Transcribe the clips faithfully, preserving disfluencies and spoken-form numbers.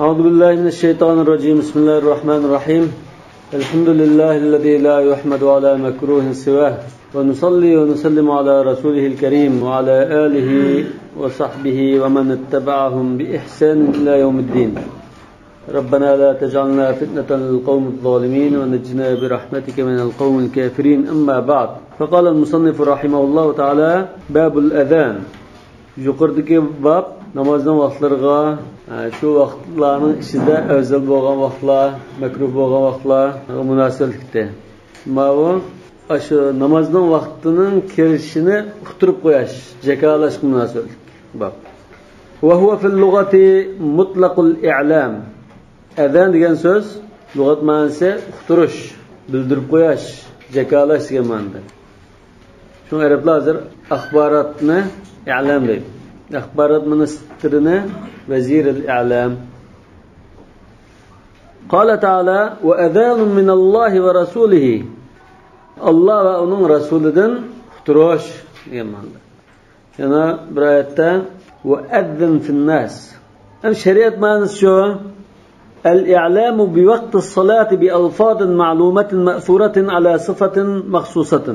أعوذ بالله من الشيطان الرجيم. بسم الله الرحمن الرحيم. الحمد لله الذي لا يحمد على مكروه سواه. ونصلي ونسلم على رسوله الكريم وعلى آله وصحبه ومن اتبعهم بإحسان إلى يوم الدين. ربنا لا تجعلنا فتنة للقوم الظالمين ونجنا برحمتك من القوم الكافرين. أما بعد. فقال المصنف رحمه الله تعالى: باب الأذان. يۇقىرىدىكى باب نامازنىڭ ۋاقىتلىرىغا، ھە، شۇ ۋاقىتلارنىڭ ئىچىدە ئەۋزەل بولغان ۋاقىتلار، مەكرۇھ بولغان ۋاقىتلارغا مۇناسىۋەتلىكتە. ماۋۇ ئاشۇ نامازنىڭ ۋاقتىنىڭ كىرىشىنى ئۇقتۇرۇپ قويۇش، جاكارلاشقا مۇناسىۋەتلىك باب. وهو في اللغة مطلق الإعلام. ئەزان دېگەن سۆز لۇغەت مەنىسى ئۇقتۇرۇش، بىلدۈرۈپ قويۇش، جاكارلاش دېگەن مەنىدە. شۇڭا ئەرەبلەر ھازىر ئاخباراتنى ئەلام دەيدۇ. ئاخبارات مىنىستىرىنى ۋەزىرىل ئەلام. قال تعالى: وأذان من الله ورسوله. ئاللا ۋە ئۇنىڭ رەسۇلىدىن ئۇقتۇرۇش دېگەن مەنىدە. يەنە بىر ئايەتتە: وأذن في الناس. ھەم شەرىئەت مەنىسى شۇ. الإعلام بوقت الصلاة بألفاظ معلومة مأثورة على صفة مخصوصة.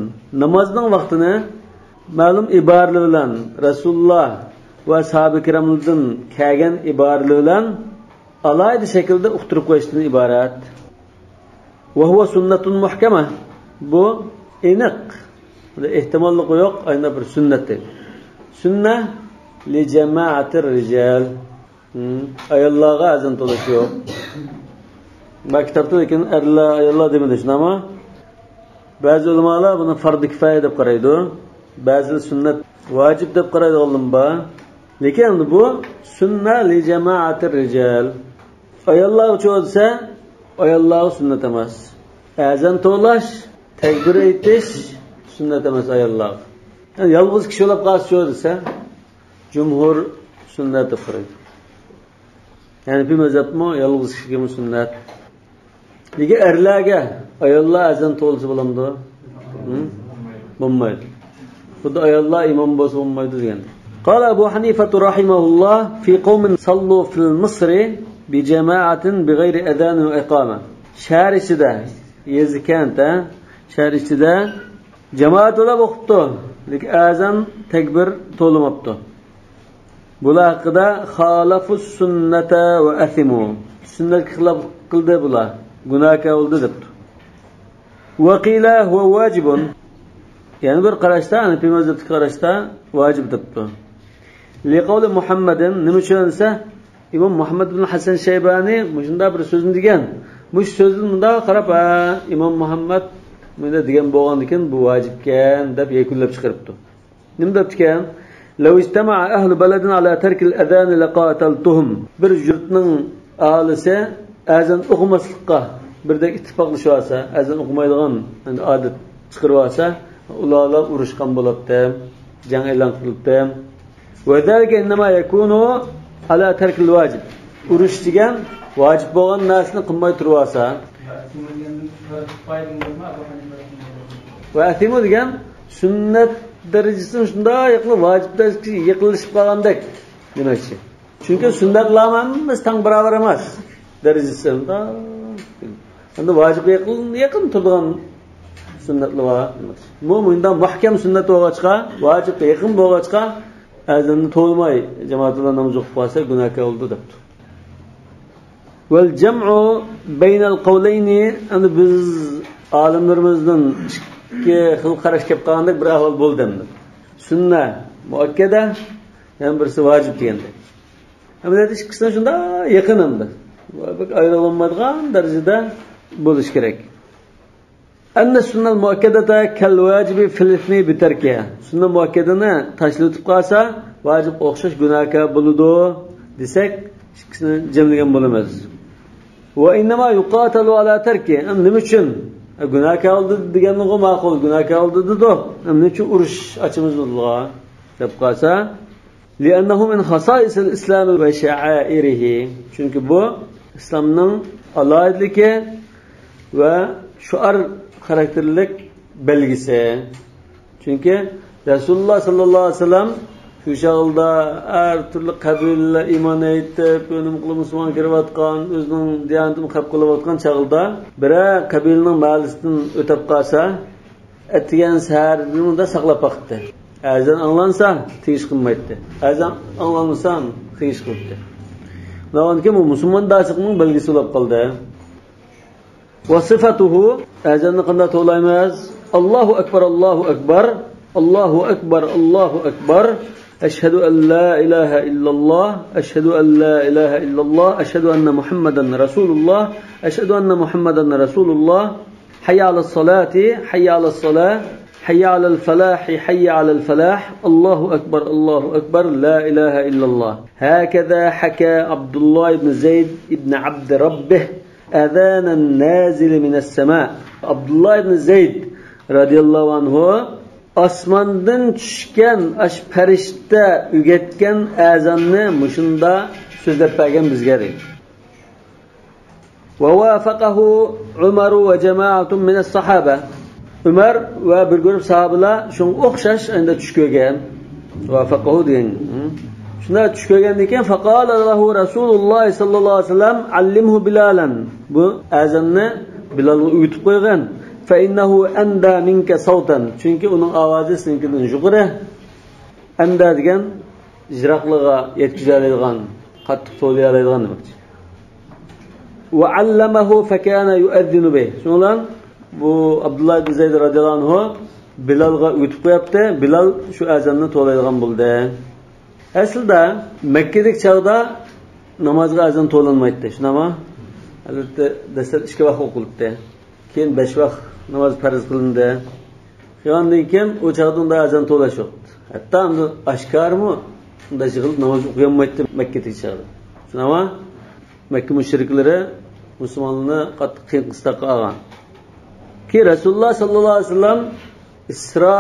نامازنىڭ ۋاقتىنى مەلۇم ئىبارىلەر بىلەن، رەسۇلۇللا ۋە ساھابە كىراملاردىن كەلگەن ئىبارىلەر بىلەن ئالاھىدە شەكىلدە ئۇقتۇرۇپ قويۇشتىن ئىبارەت. وهو سنة محكمة. بۇ ئېنىق، ئېھتىماللىقى يوق، ئاينا بىر سۈننەت دەيدۇ. سنة لجماعة الرجال. ھىم، ئاياللارغا ئەزان توۋلاش يوق. بۇ كىتابتا لېكىن ئەرلەر، ئاياللار دېمىدى، شۇنداقمۇ؟ بەزى ئۆلىمالار بۇنى فەردى كىپايە دەپ قارايدۇ. بەزىلەر سۈننەت، ۋاجىپ دەپ قارايدىغانلىرىمۇ بار. لېكىن بۇ سنة لجماعة الرجال. ئاياللارغىچۇ دېسە، ئاياللارغا سۈننەت ئەمەس. ئەزان توۋلاش، تەكبىر ئېيتىش سۈننەت ئەمەس ئاياللارغا. يەنى يالغۇز كىشى بولۇپ قالسىچۇ دېسە، جۇمھۇر سۈننەت دەپ قارايدۇ. ھەنىفىي مەزھەپمۇ يالغۇز كىشىگىمۇ سۈننەت. لېكىن ئەرلەرگە، ئاياللار ئەزان توۋلىسا بولامدۇ؟ ھىم؟ بولمايدۇ. خۇددى ئاياللار ئىمام بولسا بولمايدۇ دېگەن. قال أبو حنيفة رحمه الله في قوم صلوا في مصر بجماعة بغير أذان وإقامة. شەھەر ئىچىدە، يېزا كەنت، ھە؟ شەھەر ئىچىدە جامائەت بولاپ ئوقۇپتۇ، لېكىن ئەزان، تەكبىر توۋلىماپتۇ. بۇلار ھەققىدە خالفوا السنة وأثموا. سۈننەتكە خىلاپ قىلدى بۇلار، گۇناھكار بولدى دەپتۇ. وقيل هو واجب. يەنە بىر قاراشتا، ھەنىپىي مەزھەپتىكى قاراشتا ۋاجىپ دەپتۇ. لقول محمد، نېمە ئۈچۈن دېسە، ئىمام مۇھەممەد ئىبن ھەسەن شەيبانى مۇشۇنداق بىر سۆزنى دېگەن. مۇشۇ سۆزدىن مۇنداق قاراپ، ھە، ئىمام مۇھەممەد مۇنداق دېگەن بولغاندىكىن بۇ ۋاجىپكەن دەپ يەكۈنلەپ چىقىرىپتۇ. نېمە دەپتىكەن؟ لو اجتمع أهل بلد على ترك الأذان لقاتلتهم. بىر يۇرتنىڭ ئاھالىسى ئەزان ئوقۇماسلىققا بىردەك ئىتتىپاقلىشىۋالسا، ئەزان ئوقۇمايدىغان، ئەمدى، ئادەت چىقىرىۋالسا، ئۇلارلا ئۇرۇشقان بولاتتىم، جەڭ ئېلان قىلاتتىم. وذلك إنما يكون على ترك الواجب. ئۇرۇش دېگەن ۋاجىپ بولغان نەرسىنى قىلماي تۇرۇۋالسا. ۋە ئەسىمۇ دېگەن سۈننەت دەرىجىسىدىن شۇنداق يېقىن، ۋاجىپ دەرىجىسىگە يېقىنلىشىپ قالغاندەك دېمەكچى. چۈنكى سۈننەتلەرمۇ ھەممىسى تەڭ باراۋەر ئەمەس دەرىجىسى. ئەمدى ۋاجىپقا يېقىن، يېقىن تۇرىدىغان سۈننەتلەر بار. بۇ مۇنداق مۇھكەم سۈننەت بولغاچقا، ۋاجىپقا يېقىن بولغاچقا، ئەزاننى توۋلىماي جامائەت بىلەن ناماز ئوقۇپ قالسا گۇناھكار بولىدۇ دەپتۇ. والجمع بين القولين، ئەمدى بىز ئالىملىرىمىزدىن ئىككى خىل قاراش كەپ قالغاندەك بىر ئەھۋال بولدى ئەمدى. سۈننە مۇئەككەدە، يەنە بىرسى ۋاجىپ دېگەندەك. ئەمەلىيەتتە ئىككىسىنى شۇنداق يېقىن ئەمدى. بەك ئايرىلالمايدىغان دەرىجىدە بولۇشى كېرەك. أن السنة المؤكدة كالواجب في الإثم بتركها. سۈننە مۇئەككەدىنى تاشلىۋېتىپ قالسا، ۋاجىپقا ئوخشاش گۇناھكار بولىدۇ دېسەك، ئىككىسىنى جەملىگەن بولىمىز. وإنما يقاتل على تركه. ئەمدى نېمە ئۈچۈن؟ گۇناھكار بولدى دېگەنمۇ ماقۇل، گۇناھكار بولدى دېدۇق. ئەمدى نېمە ئۈچۈن ئۇرۇش ئاچىمىز بۇلارغا دەپ قالسا، لأنه من خصائص الإسلام وشعائره. چۈنكى بۇ ئىسلامنىڭ ئالاھىدىلىكى ۋە شوئار خاراكتېرلىك بەلگىسى. چۈنكى رەسۇلۇللا ساللاللاھۇ ئەلەيھى ۋەسەللەم شۇ چاغلىدا ھەر تۈرلۈك قەبىلىلەر ئىمان ئېيتىپ، نېمە قىلىپ مۇسۇلمان كىرىۋاتقان، ئۆزىنىڭ دىيانىتىنى خەپ قىلىۋاتقان چاغلىدا، بىرەر قەبىلىنىڭ مەھەللىسىدىن ئۆتۈپ قالسا، ئەتىگەن سەھەردىن ئۇندا ساقلاپ باقتى. ئەزان ئاڭلانسا، تېگىش قىلمايتتى. ئەزان ئاڭلانمىسا، تېگىش قىلاتتى. بۇنىڭدىن كېيىن بۇ مۇسۇلماندارچىلىقنىڭ بەلگىسى بولۇپ قالدى. وصفته، ئەزاننى قانداق توۋلايمىز؟ الله أكبر، الله أكبر، الله أكبر، الله أكبر. أشهد أن لا إله إلا الله، أشهد أن لا إله إلا الله، أشهد أن محمدا رسول الله، أشهد أن محمدا رسول الله. حي على الصلاة، حي على الصلاة، حي على الفلاح، حي على الفلاح. الله أكبر، الله أكبر، لا إله إلا الله. هكذا حكى عبد الله بن زيد بن عبد ربه أذان النازل من السماء. ئابدۇللا ئىبن زەيد رەزىياللاھۇ ئەنھۇ ئاسماندىن چۈشكەن ئاش پەرىشتە ئۆگەتكەن ئەزاننى مۇشۇندا سۆزلەپ بەرگەن بىزگە، دەيدۇ. ووافقه عمر وجماعة من الصحابة. ئۆمەر ۋە بىر گۇرۇپ ساھابىلار شۇڭا ئوخشاش ئەندە چۈش كۆرگەن. ۋافەقەھۇ دېگەن. شۇنداق چۈش كۆرگەندىن كېيىن، فقال له رسول الله صلى الله عليه وسلم علمه بلالا. بۇ ئەزاننى بىلالغا ئۆگىتىپ قويغىن. فإنه أندى منك صوتا. چۈنكى ئۇنىڭ ئاۋازى سېنىڭكىدىن يۇقىرى. ئەندى دېگەن يىراقلىققا يەتكۈزەلەيدىغان، قاتتىق توۋلىيالايدىغان دېمەكچى. وعلمه فكان يؤذن به. شۇنىڭ بىلەن بۇ ئابدۇللا ئىبن زەيد رەزىياللاھۇ ئەنھۇ بىلالغا ئۆگىتىپ قويۇپتۇ. بىلال شۇ ئەزاننى توۋلايدىغان بولدى. ئەسلىدە مەككىدىكى چاغدا نامازغا ئەزان توۋلانمايتتى، شۇنداقمۇ؟ ئەلۋەتتە، دەسلەپ ئىككى ۋاق ئوقۇلۇپتى. كېيىن بەش ۋاق ناماز پەرز قىلىندى. شۇندىن كېيىن ئۇ چاغدا ئۇنداق ئەزان توۋلاش يوق. ھەتتا ئۇندا ئاشكارىمۇ ئۇنداق يىغىلىپ ناماز ئوقۇيالمايتتى مەككىدىكى چاغدا. شۇنداقمۇ؟ مەككە مۇشرىكلىرى مۇسۇلمانلارنى قاتتىق قىيىن قىستاققا ئالغان. كېيىن رەسۇلۇللا ساللاللاھۇ ئەلەيھى ۋەسەللەم ئىسرا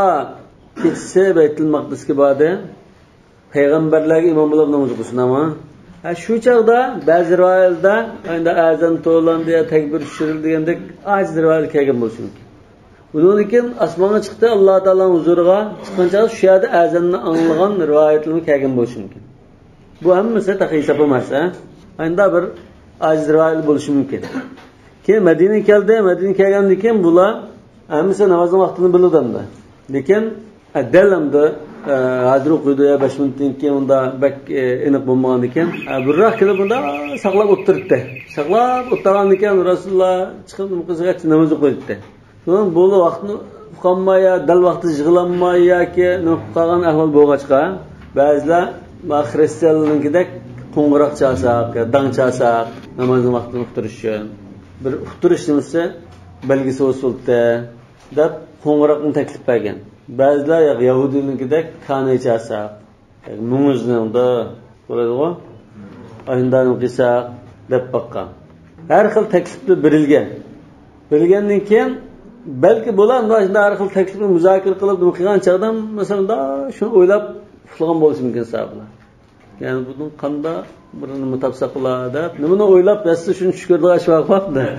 كېچىسى بەيتۇل مەقدىسكە باردى. پەيغەمبەرلەرگە ئىمام بولۇپ ناماز ئوقۇسۇن ئەمما. ھە، شۇ چاغدا بەزى رىۋايەتلەردە ئەندى ئەزان توۋلاندى يا تەكبىر چۈشۈرۈلدى دېگەندەك ئاجىز رىۋايەت كەلگەن بولۇشى مۇمكىن. ئۇنىڭدىن كېيىن ئاسمانغا چىقتى، ئاللا تائالانىڭ ھۇزۇرىغا چىققان چاغدا شۇ يەردە ئەزاننى ئاڭلىغان رىۋايەتلىرىمۇ كەلگەن بولۇشى مۇمكىن. بۇ ھەممىسى تېخى ھېساب ئەمەس، ھە؟ ئاينىدا بىر ئاجىز رىۋايەت بولۇشى مۇمكىن. كېيىن مەدىنىگە كەلدى، مەدىنىگە كەلگەندىن كېيىن بۇلار ھەممىسى نامازنىڭ ۋاقتىنى بىلىدۇ ئەمدى. لېكىن، ئە، دەل ئەمدى، ئە، ھازىر ئوقۇيدۇ يا بەش مىنۇتتىن كېيىن ئۇندا بەك، ئە، ئېنىق بولمىغاندىكىن، ئە، بۇرراق كېلىپ ئۇندا ساقلاپ ئولتۇرۇپتۇ. ساقلاپ ئولتۇرغاندىكىن رەسۇلۇللا چىقىپ نېمە قىلسىغاچ ناماز ئوقۇيتتى. شۇنىڭ بۇ ۋاقىتنى ئۇقالماي يا دەل ۋاقتىدا يىغلانماي ياكى نېمە قىلىپ قالغان ئەھۋال بولغاچقا، بەزىلەر ما خىرىستىيانلارنىڭكىدەك قوڭغۇراق چالساق يا داڭ چالساق، نامازنىڭ ۋاقتىنى ئۇقتۇرۇش ئۈچۈن بىر ئۇقتۇرۇش نېمىسى بەلگىسى بولسۇن دەپ قوڭغۇراقنى تەكلىپ بەرگەن. بەزىلەر يا-، يەھۇدىينىڭكىدەك كاناي چالساق، مۈڭگۈزنىڭ دا بولىدىغۇ، ئايندانىڭ قىساق دەپ باققان. ھەر خىل تەكلىپلەر بېرىلگەن. بېرىلگەندىن كېيىن، بەلكى بۇلار مۇنداق شۇنداق ھەر خىل تەكلىپنى مۇزاكىرە قىلىپ نېمە قىلغان چاغدا، مەسىلەن، مۇنداق شۇنى ئويلاپ ئۇخلىغان بولۇشى مۇمكىن ساھابىلار. يەنى بۇنىڭ قانداق بىر نېمە تاپساقلا دەپ، نېمىنى ئويلاپ يەتسە شۇنى چۈش كۆرىدىغان ئىش بار دەپ.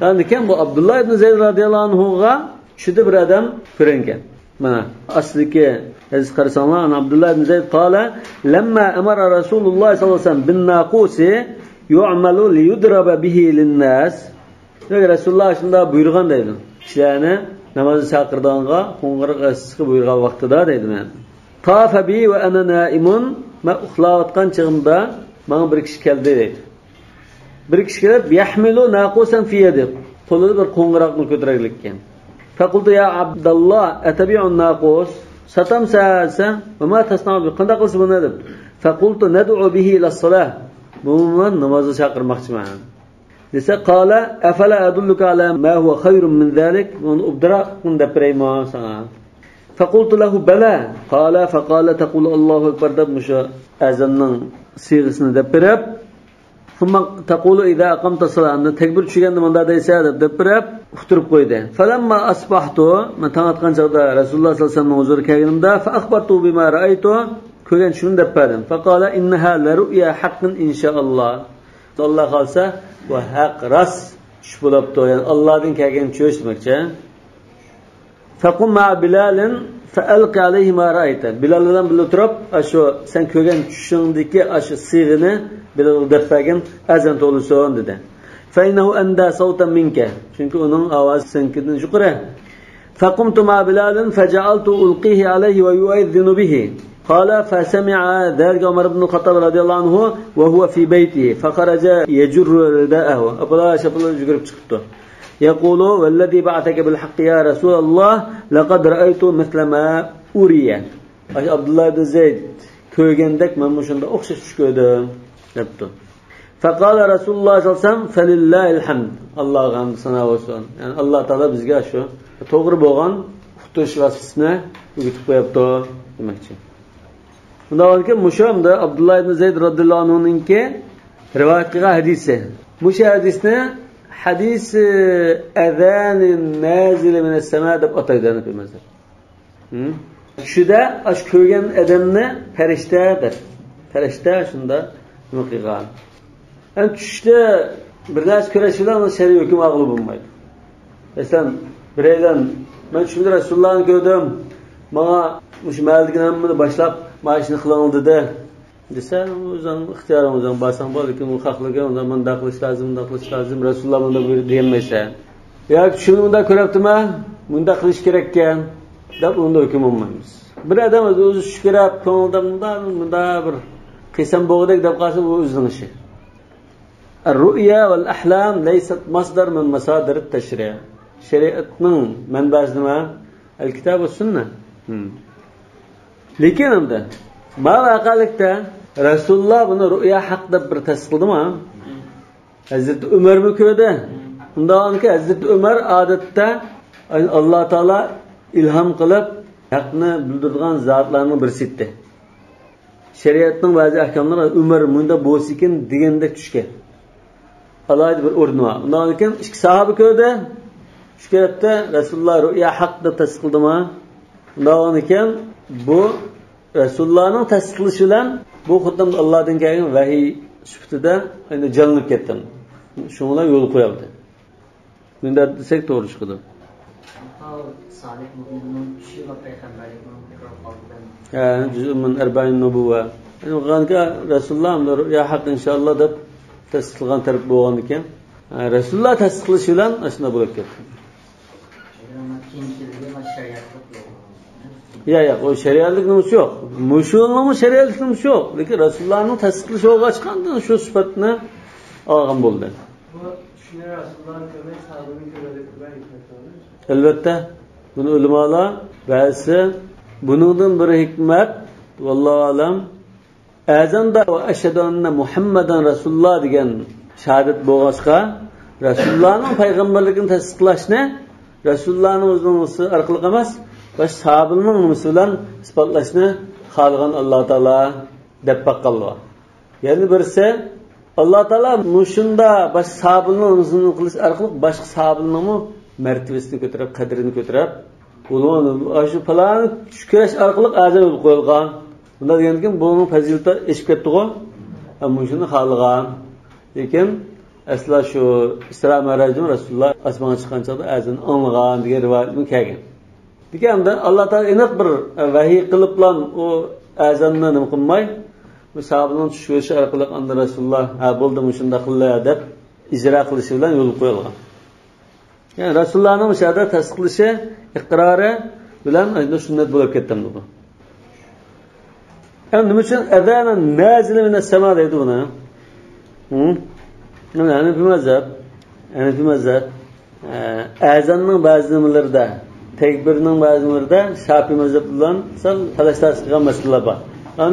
ئاندىن كېيىن بۇ ئابدۇللا ئىبن زەيد رەزىياللاھۇ ئەنھۇغا چۈشىدە بىر ئادەم كۆرۈنگەن. مانا ئاستىدىكى ھەدىسكە قارىساڭلار، ئەن ئابدۇللا ئىبن زەيد قالە، لەمما ئەمەرە رەسۇلۇللا ساللاللاھۇ ئەلەيھى ۋەسەللەم بىن ناقۇسى يۇئمەلۇ لىيۇدرەبە بىھى لىنناس. دېمەك، رەسۇلۇللا شۇنداق بۇيرۇغان دەيدۇ. كىشىلەرنى نامازغا چاقىرىدىغانغا قوڭغۇراق ئېسىشقا بۇيرۇغان ۋاقتىدا دەيدۇ مەن. تافە بى ۋە ئەنە نائىمۇن، مەن ئۇخلاۋاتقان چېغىمدا ماڭا بىر كىشى كەلدى دەيدۇ. بىر كىشى كېلىپ، يەھمىلۇ ناقۇسەن فى يەدى، قولىدا بىر قوڭغۇراقنى كۆتۈرەلىككەن. فەقۇلتۇ يا ئابداللا، ئەتەبىئۇن ناقۇس، ساتامسەن دېسە، ۋە ما تەسنەئۇ بى، قانداق قىلىسەن بۇنى دەپ. فەقۇلتۇ نەدئۇ بىھى ئىلەسسالاھ، بۇنى مەن نامازغا چاقىرماقچىمەن. دېسە، قالە، ئەفەلا ئەدۇللۇكە ئەلا ما ھۇۋە خەيرۇن مىن زالىك، ئۇنى ئوبدانراقنى دەپ بېرەيمۇ ساڭا؟ فەقۇلتۇ لەھۇ بەلە، قالە، فەقالە تەقۇلۇ ئاللاھۇ ئەكبەر دەپ مۇشۇ ئەزاننىڭ سىيغىسىنى دەپ بېرىپ، ثم تقول إذا أقمت الصلاة، ئاندىن تەكبىر چۈشۈرگەندە مۇنداق دەيسەن دەپ، دەپ بېرىپ ئۇقتۇرۇپ قويدى. فلما أصبحت، مەن تاڭ ئاتقان چاغدا رەسۇلۇللا ساللاللاھۇ ئەلەيھى ۋەسەللەمنىڭ ھۇزۇرىغا كەلگىنىمدە، فأخبرته بما رأيت، كۆرگەن چۈشۈمنى دەپ بەردىم. فقال إنها لرؤيا حق إن شاء الله. ئاللا خالىسا، بۇ ھەق، راست چۈش بولاپتۇ، يەنى ئاللادىن كەلگەن چۈش دېمەكچى. فقم مع بلال، فألق عليه ما رأيت. بىلال بىلەن بىللە تۇرۇپ، ئاشۇ سەن كۆرگەن چۈشۈڭدىكى ئاشۇ سىغىنى بىلالغا دەپ بەرگىن، ئەزان توۋلىسۇن، دېدى. فإنه أندى صوتا منك. چۈنكى ئۇنىڭ ئاۋازى سېنىڭكىدىن يۇقىرى. فقمت مع بلال فجعلت ألقيه عليه ويؤذن به. قال فسمع ذلك عمر بن الخطاب رضي الله عنه وهو في بيته فخرج يجر رداءه. ئاپىلا شاپىلا يۈگۈرۈپ چىقىپتۇ. يقول والذي بعثك بالحق يا رسول الله لقد رأيت مثل ما أري. ئاشۇ ئابدۇللا ئىبن زەيد كۆرگەندەك مەنمۇ شۇنداق ئوخشاش چۈش كۆردۈم، دەپتۇ. فقال رسول الله صلى الله عليه وسلم فلله الحمد. ئاللاغا ھەمدۇ سانا بولسۇن. يەنى ئاللا تائالا بىزگە شۇ توغرا بولغان ئۇقتۇرۇش ۋاسىتىسىنى ئۆگىتىپ قويۇپتۇ دېمەكچى. بۇنداق بولغانكى، مۇشۇ ئەمدى ئابدۇللا ئىبن زەيد رەزىياللاھۇ ئەنھۇنىڭكى رىۋايەت قىلغان ھەدىسى. مۇشۇ ھەدىسنى ھەدىسى ئەزانى نازىلى مىنەس سەما دەپ ئاتايدۇ ھەنەفىي مەزھەپ. ھىم؟ چۈشىدە ئاشۇ كۆرگەن ئادەمنى پەرىشتە دەپ، پەرىشتە شۇنداق نېمە قىلغان. ئەمدى چۈشتە بىر نەرسە كۆرۈش بىلەن ئۇنىڭ شەرئىي ھۆكۈم ئالغىلى بولمايدۇ. مەسىلەن، بىرەيلەن، مەن چۈشۈمدە رەسۇلۇللانى كۆردۈم، ماڭا مۇشۇ مەھەللىدىكى ھەممىنى باشلاپ، مانا ئىشنى قىلىڭ دېدى، دېسە، ئۆزۈڭ ئىختىيارىڭ، ئۆزۈڭ بارساڭ بار، لېكىن ئۇ خاھلىغان، ئۇنداق مۇنداق قىلىش لازىم، مۇنداق قىلىش لازىم، رەسۇلۇللا مۇنداق بۇيرۇدى دېيەلمەيسەن. ياكى چۈشۈمدە مۇنداق كۆرۈپتىمەن، مۇنداق قىلىش كېرەككەن، دەپ ئۇندا ھۆكۈم بولمايمىز. بىر ئادەم ئۆزى، ئۆزى چۈش كۆرۈپ، كۆڭلىدە مۇنداق، مۇنداق بىر قىلسام بولغۇدەك دەپ قالسا، بۇ ئۆزىنىڭ ئىشى. الرؤيا والأحلام ليست مصدر من مصادر التشريع. شەرىئەتنىڭ مەنبەسى نېمە؟ الكتاب والسنة. ھىم. لېكىن ئەمدى ما ۋەقەلىكتە رەسۇلۇللا بۇنى رۇئيا ھەق دەپ بىر تەستىقلىدىمۇ؟ ھەزرىتى ئۆمەرمۇ كۆردى. ئۇنداقكى ھەزرىتى ئۆمەر ئادەتتە ئاللا تائالا ئىلھام قىلىپ ھەقنى بىلدۈرىدىغان زاتلارنىڭ بىرسى ئىدى. شەرىئەتنىڭ بەزى ئەھكاملىرى ئۆمەر مۇنداق بولسىكىن دېگەندەك چۈشكەن. ئالاھىدە بىر ئورنى بار. ئۇنداق ئىكەن، ئىككى ساھابە كۆردى. شۇ كەپتە رەسۇلۇللا رۇئيا ھەق دەپ تەستىقلىدىما؟ ئۇنداق ئىكەن، بۇ رەسۇلۇللانىڭ تەستىقلىشى بىلەن بۇ خۇددى ئاللادىن كەلگەن ۋەھىي سۈپىتىدە ئەمدى جانلىنىپ كەتتى. شۇڭا يول قويۇلدى. مۇنداق دېسەك توغرا چىقىدۇ. ئاتاۋ سالىھ مۇئمىننىڭ چۈشى ۋە پەيغەمبەرلىكنىڭ تەكرار قالدى. ھە، جۈزئۇن مىن ئەربەئىن نۇبۇۋۋە. يەنى بولغانكى رەسۇلۇللا ئەمدى يا ھەق ئىنشائاللا دەپ تەستىقلىغان تەرەپ بولغاندىكەن. ھە، رەسۇلۇللا تەستىقلىشى بىلەن ئاشۇنداق بولۇپ كەتتى. يا، يا، ئۇ شەرىئەتلىك نېمىسى يوق. مۇشۇنىڭمۇ شەرىئەتلىك نېمىسى يوق. لېكىن رەسۇلۇللانىڭ تەستىقلىشى بولغاچقا، شۇ سۈپەتنى ئالغان بولدى. بۇ چۈشنى رەسۇلۇللانى كۆرمەي، ساھابىنى كۆرگەندەك بىلگەن ھېكمەت بارمۇ؟ ئەلۋەتتە، بۇنى ئۆلىمالار بەزىسى بۇنىڭدىن بىر ھېكمەت، ۋاللاھۇ ئەلەم، ئەزاندا «ۋە ئەشھەدۇ ئەننە مۇھەممەدەن رەسۇلۇللا» دېگەن شاھادەت بولغاچقا، رەسۇلۇللانىڭ پەيغەمبەرلىكىنى تەستىقلاشنى رەسۇلۇللانىڭ ئۆزىنىڭ نېمىسى ئارقىلىق ئەمەس، بەلكى ساھابىنىڭ نېمىسى بىلەن ئىسپاتلاشنى خالىغان ئاللا تائالا دەپ باققانلار. يەنە بىرسى، ئاللا تائالا مۇشۇنداق باشقا ساھابىلەرنىڭ ئۆزىنى قىلىش ئارقىلىق باشقا ساھابىلەرنىڭمۇ مەرتىۋىسىنى كۆتۈرۈپ، قەدرىنى كۆتۈرۈپ، ئۇنىڭ ئاشۇ پالان چۈش كۆرۈش ئارقىلىق ئەزان يولغا قويۇلغان. بۇنداق دېگەندىكىن بۇنىڭ پەزىلىتى ئېشىپ كەتتىغۇ. ھە، مۇشۇنى خالىغان. لېكىن ئەسلا شۇ ئىسرا مەئراجدىمۇ رەسۇلۇللا ئاسمانغا چىققان چاغدا ئەزان ئاڭلىغان دېگەن رىۋايەتمۇ كەلگەن. لېكىن ئەمدى ئاللا تائالا ئېنىق بىر ۋەھىي قىلىپلا ئۇ ئەزاننى نېمە قىلماي، بۇ ساھابىنىڭ چۈش كۆرۈشى ئارقىلىق ئاندىن رەسۇلۇللا، «ھە، بولدى، مۇشۇنداق قىلىلا» دەپ ئىجرا قىلىشى بىلەن يولغا قويۇلغان. يەنى رەسۇلۇللانىڭ مۇشۇ يەردە تەستىقلىشى، ئىقرارى بىلەن ئەنە سۈننەت بولۇپ كەتتى بۇ. ئەمدى نېمە ئۈچۈن «ئەزانەن نازىلەن مىنەس سەما» دەيدۇ بۇنى؟ ھە؟ مانا ھەنەفىي مەزھەپ، ھەنەفىي مەزھەپ، ئە، ئەزاننىڭ بەزى نېمىلىرىدە، تەكبىرنىڭ بەزى نېمىلىرىدە شافىي مەزھەپ بىلەن سەل تالاش-تارتىش قىلغان مەسىلىلەر بار.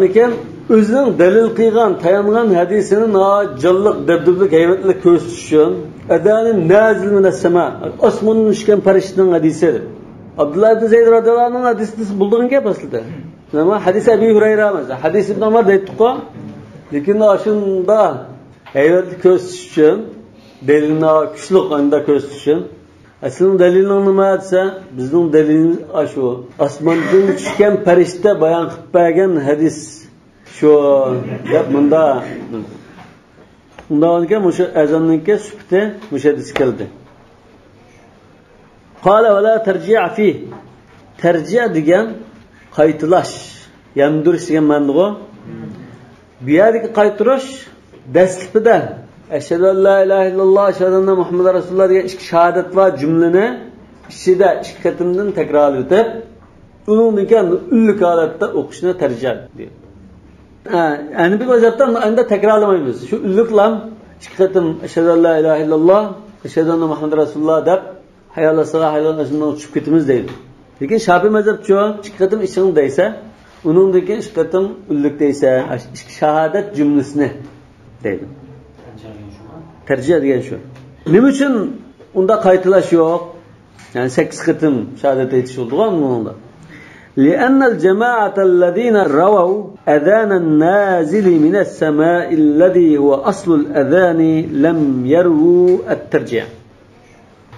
لېكىن ئۆزىنىڭ دەلىل قىلغان، تايانغان ھەدىسىنى ناھايىتى جانلىق، دەبدىبىلىك، ھەيۋەتلىك كۆرسىتىش ئۈچۈن، «ئەتانى نازىلۇن مىنەس سەما»، ئاسماندىن چۈشكەن پەرىشتىنىڭ ھەدىسى دەپ. ئابدۇللا ئىبن زەيد رەزىياللاھۇ ئەنھۇنىڭ ھەدىسى دېسە بولىدىغان گەپ ئەسلىدە. نېمە؟ ھەدىس ئەبى ھۇرەيرە ئەمەس، ھەدىس ئىبن ئۆمەر دەيتتۇققۇ. لېكىن ئاشۇنداق ھەيۋەتلىك كۆرسىتىش ئۈچۈن، دەلىلنى كۈچلۈك ئانداق كۆرسىتىش ئۈچۈن. ئەسلىنىڭ دەلىلىڭ نېمە دېسە، بىزنىڭ دەلىلىمىز ئاشۇ. ئاسماندىن چۈشكەن پەرىشتە بايان قىلىپ بەرگەن ھەدىس شۇ، دەپ مۇندا. ئۇنداق ئىكەن، مۇشۇ ئەزاننىڭكى سۈپىتى مۇشۇ ھەدىس كەلدى. قال ولا ترجيع فيه. تەرجىئە دېگەن قايتىلاش، ياندۇرۇش دېگەن مەنىدىغۇ. بۇ يەردىكى قايتۇرۇش دەسلىپىدە «ئەشھەدۇ ئەن لا ئىلاھە ئىللاللا، ئەشھەدۇ ئەننە مۇھەممەدەن رەسۇلۇللا» دېگەن ئىككى شاھادەت بار جۈملىنى ئىچىدە ئىككى قېتىمدىن تەكرارلىۋېتىپ، ئۇنىڭدىن كېيىن ئۈنلۈك ھالەتتە ئوقۇشنى تەرجىھ دەيدۇ. ھە، ھەنىفىي مەزھەپتە ئەمدى تەكرارلىمايمىز. شۇ ئۈنلۈكلام ئىككى قېتىم «ئەشھەدۇ ئەن لا ئىلاھە ئىللاللا، ئەشھەدۇ ئەننە مۇھەممەدەن رەسۇلۇللا» دەپ، «ھەييە ئالەسسالاھ، ھەييە ئەلەل پەلاھ» دەپ چۈشۈپ كېتىمىز دەيدۇ. لېكىن شافىئىي مەزھەپچۇ؟ ئىككى قېتىم ئىچىڭ دەيسە، ئۇنىڭدىن كېيىن ئىككى قېتىم ئۈنلۈك دەيسە، ئىككى شاھادەت جۈملىسىنى دەيدۇ. تەرجىھ دېگەن شۇ. نېمە ئۈچۈن ئۇنداق قايتىلاش يوق؟ يەنى سەككىز قېتىم شاھادەت ئېيتىش بولىدىغۇ بۇنىڭدا. لأن الجماعة الذين رووا أذان النازل من السماء الذي هو أصل الأذان لم يروا الترجيع.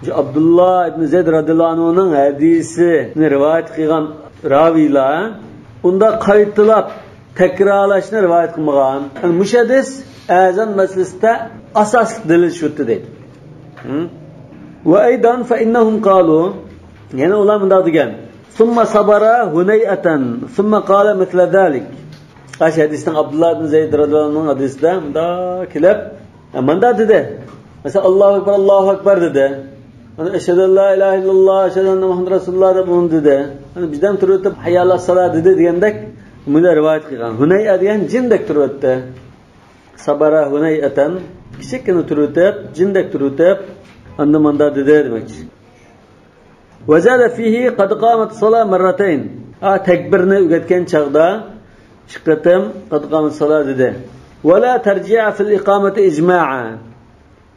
شۇ ئابدۇللا ئىبن زەيد رەزىياللاھۇ ئەنھۇنىڭ ھەدىسىنى رىۋايەت قىلغان راۋىيلار ئۇنداق قايتىلاپ تەكرارلاشنى رىۋايەت قىلمىغان. يەنى مۇشۇ ھەدىس ئەزان مەسىلىسىدە ئاساسلىق دەلىل شۇ دەيدۇ. ھە؟ وأيضا فإنهم قالوا، يەنە ئۇلار مۇنداق دېگەن: ثم صبر هنيئة ثم قال مثل ذلك. قاش ھەدىسنىڭ، ئابدۇللا ئىبن زەيد رەزىياللاھۇ ئەنھۇنىڭ ھەدىسىدە مۇنداق كېلىپ، ھە، مۇنداق دېدى. مەسىلەن، «ئاللاھۇ ئەكبەر، ئاللاھۇ ئەكبەر» دېدى. ئەشھەدۇ ئەن لا ئىلاھە ئىللاللا، ئەشھەدۇ ئەننە مۇھەممەدەن رەسۇلۇللا دەپ ئۇنى دېدى. بىردەم تۇرۇۋېتىپ، «ھەييە ئالەسسالاھ» دېدى دېگەندەك، بۇنى رىۋايەت قىلغان. ھۇنەيئە دېگەن جىندەك تۇرۇۋەتتى. سابارا ھۇنەيئەتەن، كىچىككىنە تۇرۇۋېتىپ، جىندەك تۇرۇۋېتىپ، ئاندىن مۇنداق دېدى دېمەكچى. وزاد فيه قد قامت الصلاة مرتين. ھە، تەكبىرنى ئۆگەتكەن چاغدا ئىككى قېتىم قد قامت الصلاة دېدى. ولا ترجيع في الإقامة إجماعا.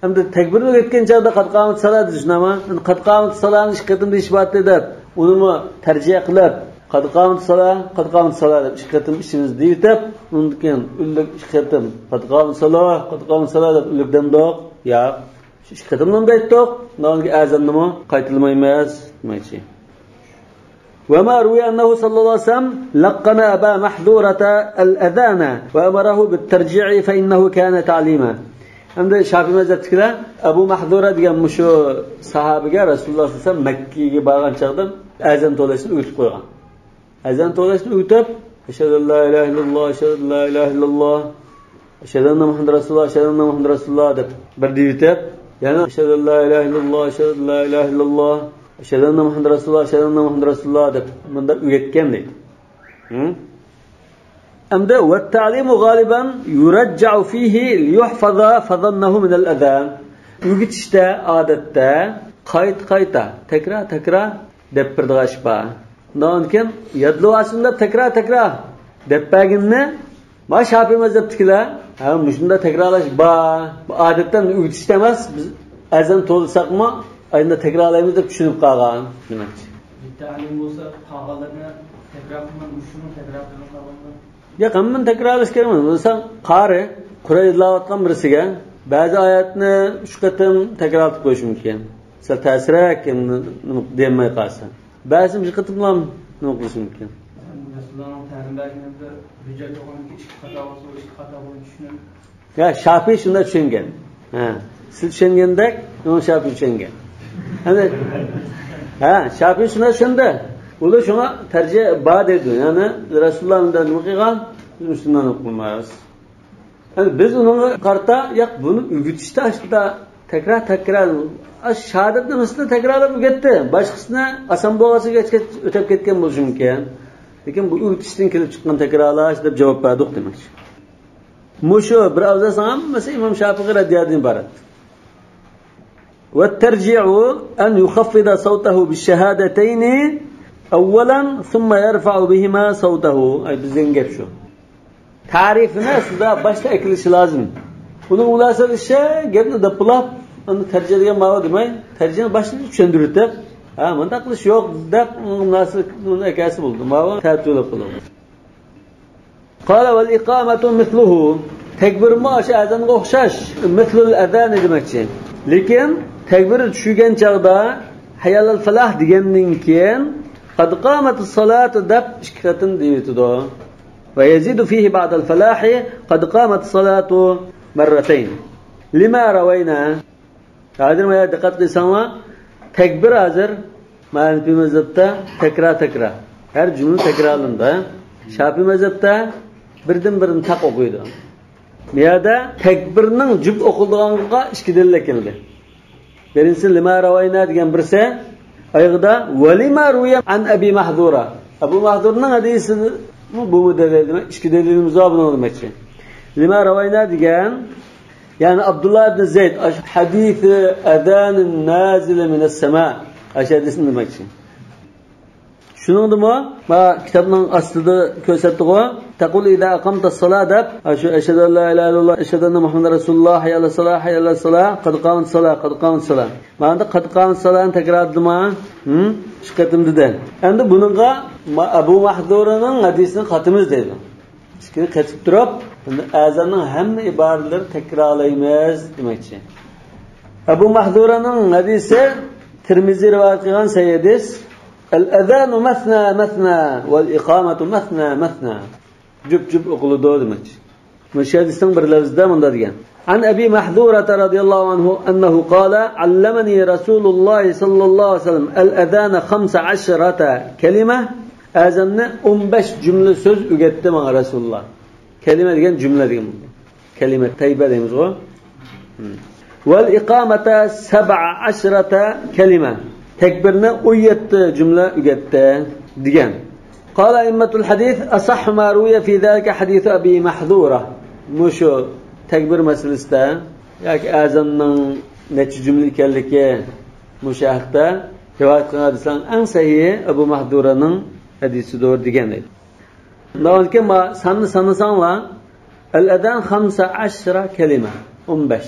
ئەمدى تەكبىرنى ئۆگەتكەن چاغدا قد قامت الصلاة دېدى، شۇنداقمۇ؟ قد قامت الصلاة نى ئىككى قېتىم دېيىش بار دەپ، ئۇنىمۇ تەرجىھ قىلىپ، قد قامت الصلاة، قد قامت الصلاة دەپ ئىككى قېتىم ئىچىمىزدە دېيىۋېتىپ، ئۇنىڭدىن كېيىن ئۈنلۈك ئىككى قېتىم قد قامت الصلاة، قد قامت الصلاة دەپ ئۈنلۈك دېمىدۇق؟ ياق. شۇ ئىككى قېتىملا ئېيتتۇق، ئۇنىڭدىن كېيىن ئەزاننىمۇ قايتىلىمايمىز دېمەكچى. وما روي أنه صلى الله عليه وسلم لقن أبا محذورة الأذان وأمره بالترجيع فإنه كان تعليما. ئەمدى شافىئىي مەزھەپتىكىلەر ئەبۇ مەھزۇرە دېگەن مۇشۇ ساھابىگە رەسۇلۇللا سەللەللاھۇ ئەلەيھى ۋەسەللەم مەككىگە بارغان چاغدا ئەزان توۋلاشنى ئۆگىتىپ قويغان. ئەزان توۋلاشنى ئۆگىتىپ، «ئەشھەدۇ ئەن لا ئىلاھە ئىللاللا، ئەشھەدۇ ئەن لا ئىلاھە ئىللاللا، ئەشھەدۇ ئەننە مۇھەممەدەن رەسۇلۇللا، ئەشھەدۇ ئەننە مۇھەممەدەن رەسۇلۇللا» دەپ بىر دېيىۋېتىپ، يەنە «ئەشھەدۇ ئەن لا ئىلاھە ئىللاللا، ئەشھەدۇ ئەن لا ئىلاھە ئىللاللا، ئەشھەدۇ ئەننە مۇھەممەدەن رەسۇلۇللا، ئەشھەدۇ ئەننە مۇھەممەدەن رەسۇلۇللا» دەپ مۇنداق ئۆگەتكەن دەيدۇ. ھە؟ ئەمدى «والتعليم غالبا يرجع فيه ليحفظ فظنه من الأذى». ئۆگىتىشتە ئادەتتە قايتا-قايتا، تەكرار-تەكرار دەپ بېرىدىغان ئىش بار. ئۇندىن كېيىن يادلىۋالسۇن دەپ تەكرار-تەكرار دەپ بەرگىنىنى، مانا شاپىئىي مەزھەپتىكىلەر، ھە، مۇشۇنداق تەكرارلاش بار. بۇ ئادەتتە ئۆگىتىشتە ئەمەس، بىز ئەزان توۋلىساقمۇ، ئاينىدا تەكرارلايمىز دەپ چۈشىنىپ قالغان دېمەكچى. بىر تەلىم بولسا، قالغانلىرىنى تەكرار قىلماي، مۇشۇنىڭ تەكرار قىلىپ قالغانلار. ياق، ھەممىنى تەكرارلاش كېرەك ئەمەس. مەسىلەن، قارى قۇرئان يادلاۋاتقان بىرسىگە بەزى ئايەتنى ئۈچ قېتىم تەكرارلاپ قويۇش مۇمكىن. سەل تەسرەك، نېمە دېيەلمەي قالسا. بەزىسى بىر قېتىملا نېمە قىلىش مۇمكىن؟ رەسۇلۇللانىڭ تەلىم بەرگىنىدە بىر جاي بولغاندىكىن ئىككى قاتا بولسا، ئىككى قاتا بولغان چۈشىنىپ. يا، شافىئىي شۇنداق چۈشەنگەن. ھە. سىز چۈشەنگەندەك، ئۇ شافىئىي چۈشەنگەن. يەنى، ھە، شافىئىي شۇنداق چۈشەندى. ئۇلار شۇڭا تەرجىھ بار دەيدۇ. يەنى رەسۇلۇللا مۇنداق نېمە قىلغان، بىز مۇشۇنداق نېمە قىلمايمىز. يەنى بىز ئۇنىڭغا قارىتا، ياق، بۇنى ئۆگىتىشتە ئاشۇنداق تەكرار، تەكرار، ئاشۇ شاھادەت نېمىسىنى تەكرارلاپ ئۆگەتتى. باشقىسىنى ئاسان بولغاچقا ئۆتۈپ كەتكەن بولۇشى مۇمكىن. لېكىن بۇ ئۆگىتىشتىن كېلىپ چىققان تەكرارلاش دەپ جاۋاب بەردۇق دېمەكچى. مۇشۇ بىر ئابزاسنىڭ ھەممىسى ئىمام شافىئىي رەددىيەدىن ئىبارەت. والترجيع أن يخفض صوته بالشهادتين أولا ثم يرفع بهما صوته. ئەي، بىزدىن گەپ شۇ. تەرىپىنى ئەسلىدە باشتا ئەكېلىشى لازىم. ئۇنىڭ مۇناسىۋەتلىك گەپنى دەپپىلاپ، ئەمدى تەرجىھ دېگەن ماۋۇ دېمەي، تەرجىھنى باشتا چۈشەندۈرۈپ، ھە، مۇنداق قىلىش يوق دەپ، ئۇنىڭ مۇناسىۋەتلىك ئۇنى ئەكەلسە بولدى. ماۋۇ تەتۈۋلەپ قىلىڭ. قال والإقامة مثله. تەكبىرمۇ ئاشۇ ئەزانغا ئوخشاش. مثل الأذان دېمەكچى. لېكىن تەكبىر چۈشۈرگەن چاغدا ھەييە ئەلەل پەلاھ دېگەندىن كېيىن قەد قامەتىس سالاتۇ دەپ ئىككى قېتىم دېيىۋېتىدۇ. ويزيد فيه بعد الفلاح قەد قامەتىس سالاتۇ مەررەتەين. لما روينا. ھازىر مانا دىققەت قىلساڭلار، تەكبىر ھازىر ھەنىفىي مەزھەپتە تەكرار، تەكرار. ھەر جۈملە تەكرارلىنىدۇ. شاپىئىي مەزھەپتە بىردىن بىرىنى تاق ئوقۇيدۇ. بۇ يەردە تەكبىرنىڭ جۈپ ئوقۇلىدىغانلىقىغا ئىككى دەلىل كەلدى. بىرىنچىسى لىما راۋاينا دېگەن بىرسى، ئايىغىدا ۋەلىما رۇيە ئەن ئەبى مەھزۇرا. ئەبۇ مەھزۇرنىڭ ھەدىسى بۇمۇ دەلىل دېمەك، ئىككى دەلىلىمىز بار بۇنىڭ دېمەكچى. لىما راۋاينا دېگەن، يەنى ئابدۇللا ئىبن زەيد، ئاش-، ھەدىسى ئەزانىن نازىلە مىنەس سەما. ئاشۇ ھەدىسنى دېمەكچى. شۇنىڭدىمۇ، ما كىتابنىڭ ئاستىدا كۆرسەتتىغۇ، تەقۇل ئىزا ئەقامتەس سالا دەپ، ئاشۇ ئەشھەدۇ ئەن لا ئىلاھە ئىللاللا، ئەشھەدۇ ئەننە مۇھەممەدەن رەسۇلۇللا، ھەييە ئەلەس سالا، ھەييە ئەلەس سالا، قەد قامەتەس سالا، قەد قامەتەس سالا. مانا قەد قامەتەس سالانى تەكرارلىدىما؟ ھىم؟ ئۈچ قېتىم دېدى. ئەمدى بۇنىڭغا ما-، ئەبۇ مەھزۇرىنىڭ ھەدىسىنى قاتىمىز دەيدۇ. ئىككىنى قېتىپ تۇرۇپ، ئەزاننىڭ ھەممە ئىبارىلىرىنى تەكرارلايمىز دېمەكچى. ئەبۇ مەھزۇرانىڭ ھەدىسى، تىرمىزى رىۋايەت قىلغان سەھىھ ھەدىس. ئەل ئەزانۇ مەسنا مەسنا ۋەل ئىقامەتۇ مەسنا مەسنا. جۈپ جۈپ ئوقۇلىدۇ دېمەكچى. مۇشۇ ھەدىسنىڭ بىر لەۋزىدە مۇنداق دېگەن. عن أبي محذورة رضي الله عنه أنه قال: علمني رسول الله صلى الله عليه وسلم الأذان خمس عشرة كلمة. ئەزاننى ئون بەش جۈملە سۆز ئۆگەتتى ماڭا رەسۇلۇللا. كەلىمە دېگەن جۈملە دېگەن بولىدۇ. كەلىمە تەيبە دەيمىزغۇ. ۋەل ئىقامەتە سەبئە ئەشرەتە كەلىمە. تەكبىرنى ئون يەتتە جۈملە ئۆگەتتى دېگەن. قال أئمة الحديث: أصح ما روي في ذلك حديث أبي محذورة. مۇشۇ تەكبىر مەسىلىسىدە ياكى ئەزاننىڭ نەچچە جۈملە ئىكەنلىكى مۇشۇ ھەقتە رىۋايەت قىلغان ھەدىسلەرنىڭ ئەڭ سەھىھى ئەبۇ مەھزۇرانىڭ ھەدىسىدۇر دېگەن. ئۇنداقكەن، ما-، ساننى سانىساڭلار، ئەل ئەزان خەمسە ئەشرە كەلىمە، ئون بەش.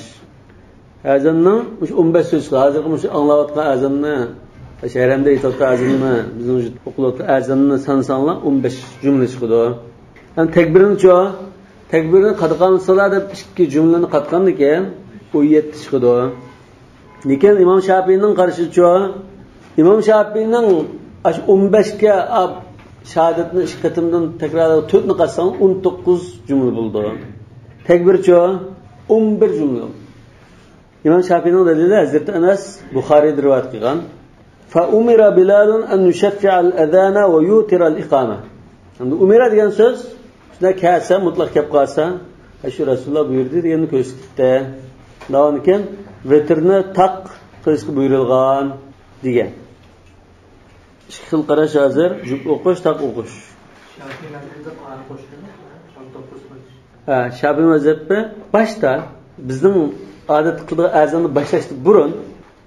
ئەزاننىڭ مۇشۇ ئون بەش سۆز چىقىدۇ. ھازىرقى مۇشۇ ئاڭلاۋاتقان ئەزاننى، شەھەرەمدە ئېيتىۋاتقان ئەزاننى، بىزنىڭ ئوقۇلۇۋاتقان ئەزاننى سانىساڭلار، ئون بەش جۈملە چىقىدۇ. ئەمدى تەكبىرنىچۇ؟ تەكبىرنى قەد قامەتەس سالا دەپ ئىككى جۈملىنى قاتقاندىن كېيىن، ئون يەتتە چىقىدۇ. لېكىن ئىمام شاپىئىنىڭ قارىشىچۇ؟ ئىمام شاپىئىنىڭ ئاشۇ ئون بەشكە ئاپ، شاھادەتنى ئىككى قېتىمدىن تەكرارلاپ تۆتنى قاتساڭ، ئون توققۇز جۈملە بولىدۇ. تەكبىرچۇ؟ ئون بىر جۈملە. ئىمام شاپىئىنىڭ دەلىلى ھەزرىتى ئەنەس، بۇخارىيدا رىۋايەت قىلغان. فأمر بلال أن يشفع الأذان ويوتر الإقامة. ئەمدى ئۇمىرا دېگەن سۆز، شۇنداق كەلسە، مۇتلەق كەپ قالسا، ھە، شۇ رەسۇلۇللا بۇيرۇدى دېگەننى كۆرسىتىپتۇ. داۋامىدىن كېيىن ۋىتىرنى تاق قىلىشقا بۇيرۇلغان دېگەن. ئىككى خىل قاراش ھازىر، جۈپ ئوقۇش، تاق ئوقۇش. شافىئىي مەزھەپتە ئارا قوشۇلىدۇ، ئون توققۇز قىلىش. ھە، شافىئىي مەزھەپتە باشتا بىزنىڭ ئادەتتە قىلىدىغان ئەزاننى باشلاشتىن بۇرۇن،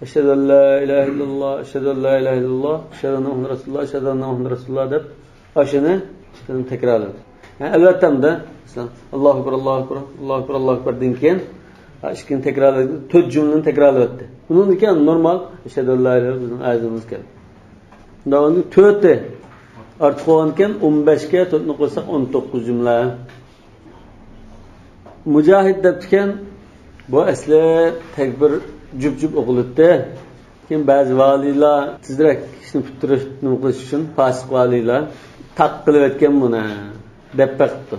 ئەشھەدۇ ئەن لا ئىلاھە ئىللاللا، ئەشھەدۇ ئەن لا ئىلاھە ئىللاللا، ئەشھەدۇ ئەننە مۇھەممەدەن رەسۇلۇللا، ئەشھەدۇ ئەننە مۇھەممەدەن رەسۇلۇللا دەپ، ئاشۇنى تەكرارلىدى. ھە، ئەلۋەتتە، ئەمدى مەسىلەن، ئاللاھۇ ئەكبەر، ئاللاھۇ ئەكبەر، ئاللاھۇ ئەكبەر، ئاللاھۇ ئەكبەردىن كېيىن، ھە، ئىككىنى تەكرارلىدى، تۆت جۈملىنى تەكرارلىۋەتتى. ئۇنىڭدىن كېيىن نورمال، ئەشھەدۇ ئەن لا ئىلاھە ئىللاللا بىزنىڭ ئەزىمىز كەلدى. داۋامىدا تۆتى ئارتۇق بولغاندىكىن، ئون بەشكە تۆتنى قوشساق، ئون توققۇز جۈملە. مۇجاھىد دەپتىكەن، بۇ ئەسلى تەكبىر جۈپ-جۈپ ئوقۇلاتتى. كېيىن بەزى ۋالىيلار تېزرەك ئىشنى پۈتتۈرۈش، نېمە قىلىش ئۈچۈن، پاسىق ۋالىيلار تاق قىلىۋەتكەن بۇنى، دەپ بېقىپتۇ.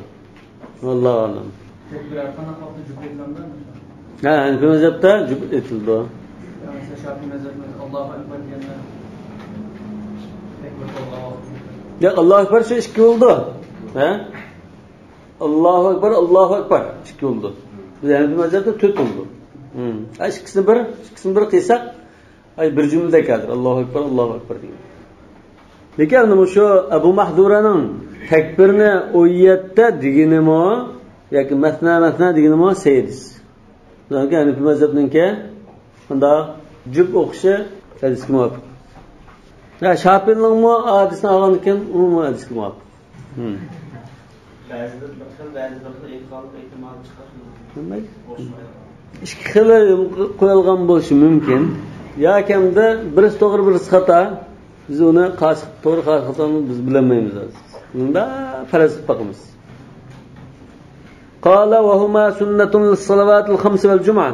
ۋاللاھۇ ئەلەم. تەكبىر ھەر قانداق ۋاقىتتا جۈپ ئېيتىلامدۇ؟ ھە، ھەنىفىي مەزھەپتە جۈپ ئېيتىلىدۇ. مەسىلەن، شافىئىي مەزھەپتە ئاللاھۇ ئەكبەر دېگەندە تەكبىر قىلغان ۋاقىت. ياق، ئاللاھۇ ئەكبەر شۇ ئىككى بولىدۇ. ھە؟ ئاللاھۇ ئەكبەر، ئاللاھۇ ئەكبەر. ئىككى بولىدۇ. بىز ھەنىفىي مەزھەپتە تۆت بولىدۇ. ھىم. ھە، ئىككىسىنى بىر، ئىككىسىنى بىر قىلساق، ئاي، بىر جۈملىدەك ھازىر. ئاللاھۇ ئەكبەر، ئاللاھۇ ئەكبەر دېگەن. لېكىن ئەمدى مۇشۇ ئەبۇ مەھزۇرانىڭ تەكبىرنى ئون يەتتە دېگىنىمۇ ياكى مەسنا، مەسنا دېگىنىمۇ سەھىھ ھەدىس. چۈنكى ھەنىفىي مەزھەپنىڭكى مۇنداق جۈپ ئوقۇشى ھەدىسكە مۇۋاپىق. يا شاپىئىنىڭمۇ ھەدىسىنى ئالغاندىكىن، ئۇمۇ ھەدىسكە مۇۋاپىق. ھىم. بەزىدە بىر خىل، بەزىدە بىر خىل ئېيتقانلىق ئېھتىمالى چىقىشى مۇمكىن. نېمە؟ ئوخشىمايدىغان. ئىككى خىل قويۇلغان بولۇشى مۇمكىن. ياكى ئەمدى بىرسى توغرا، بىرسى خاتا. بىز ئۇنى قايسى توغرا، قايسى خاتانى بىز بىلەلمەيمىز ھازىر. بۇندا پەرەز قىلىپ باقىمىز. قال وهما سنة للصلوات الخمس والجمعة.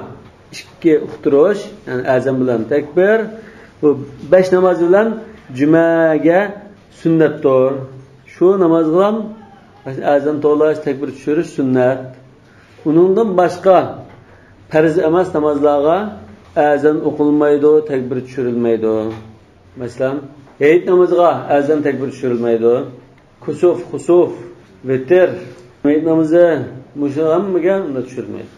ئىككى ئۇقتۇرۇش، يەنى ئەزان بىلەن تەكبىر، بۇ بەش ناماز بىلەن جۈمەگە سۈننەتتۇر. شۇ نامازغا ئەزان توۋلاش، تەكبىر چۈشۈرۈش سۈننەت. ئۇنىڭدىن باشقا پەرز ئەمەس نامازلارغا ئەزان ئوقۇلمايدۇ، تەكبىر چۈشۈرۈلمەيدۇ. مەسىلەن، ھېيت نامىزىغا ئەزان تەكبىر چۈشۈرۈلمەيدۇ. كۇسۇف، خۇسۇف، ۋىتىر، ھېيت نامىزى، مۇشۇ ھەممىگە ئۇنداق چۈشۈرمەيدۇ.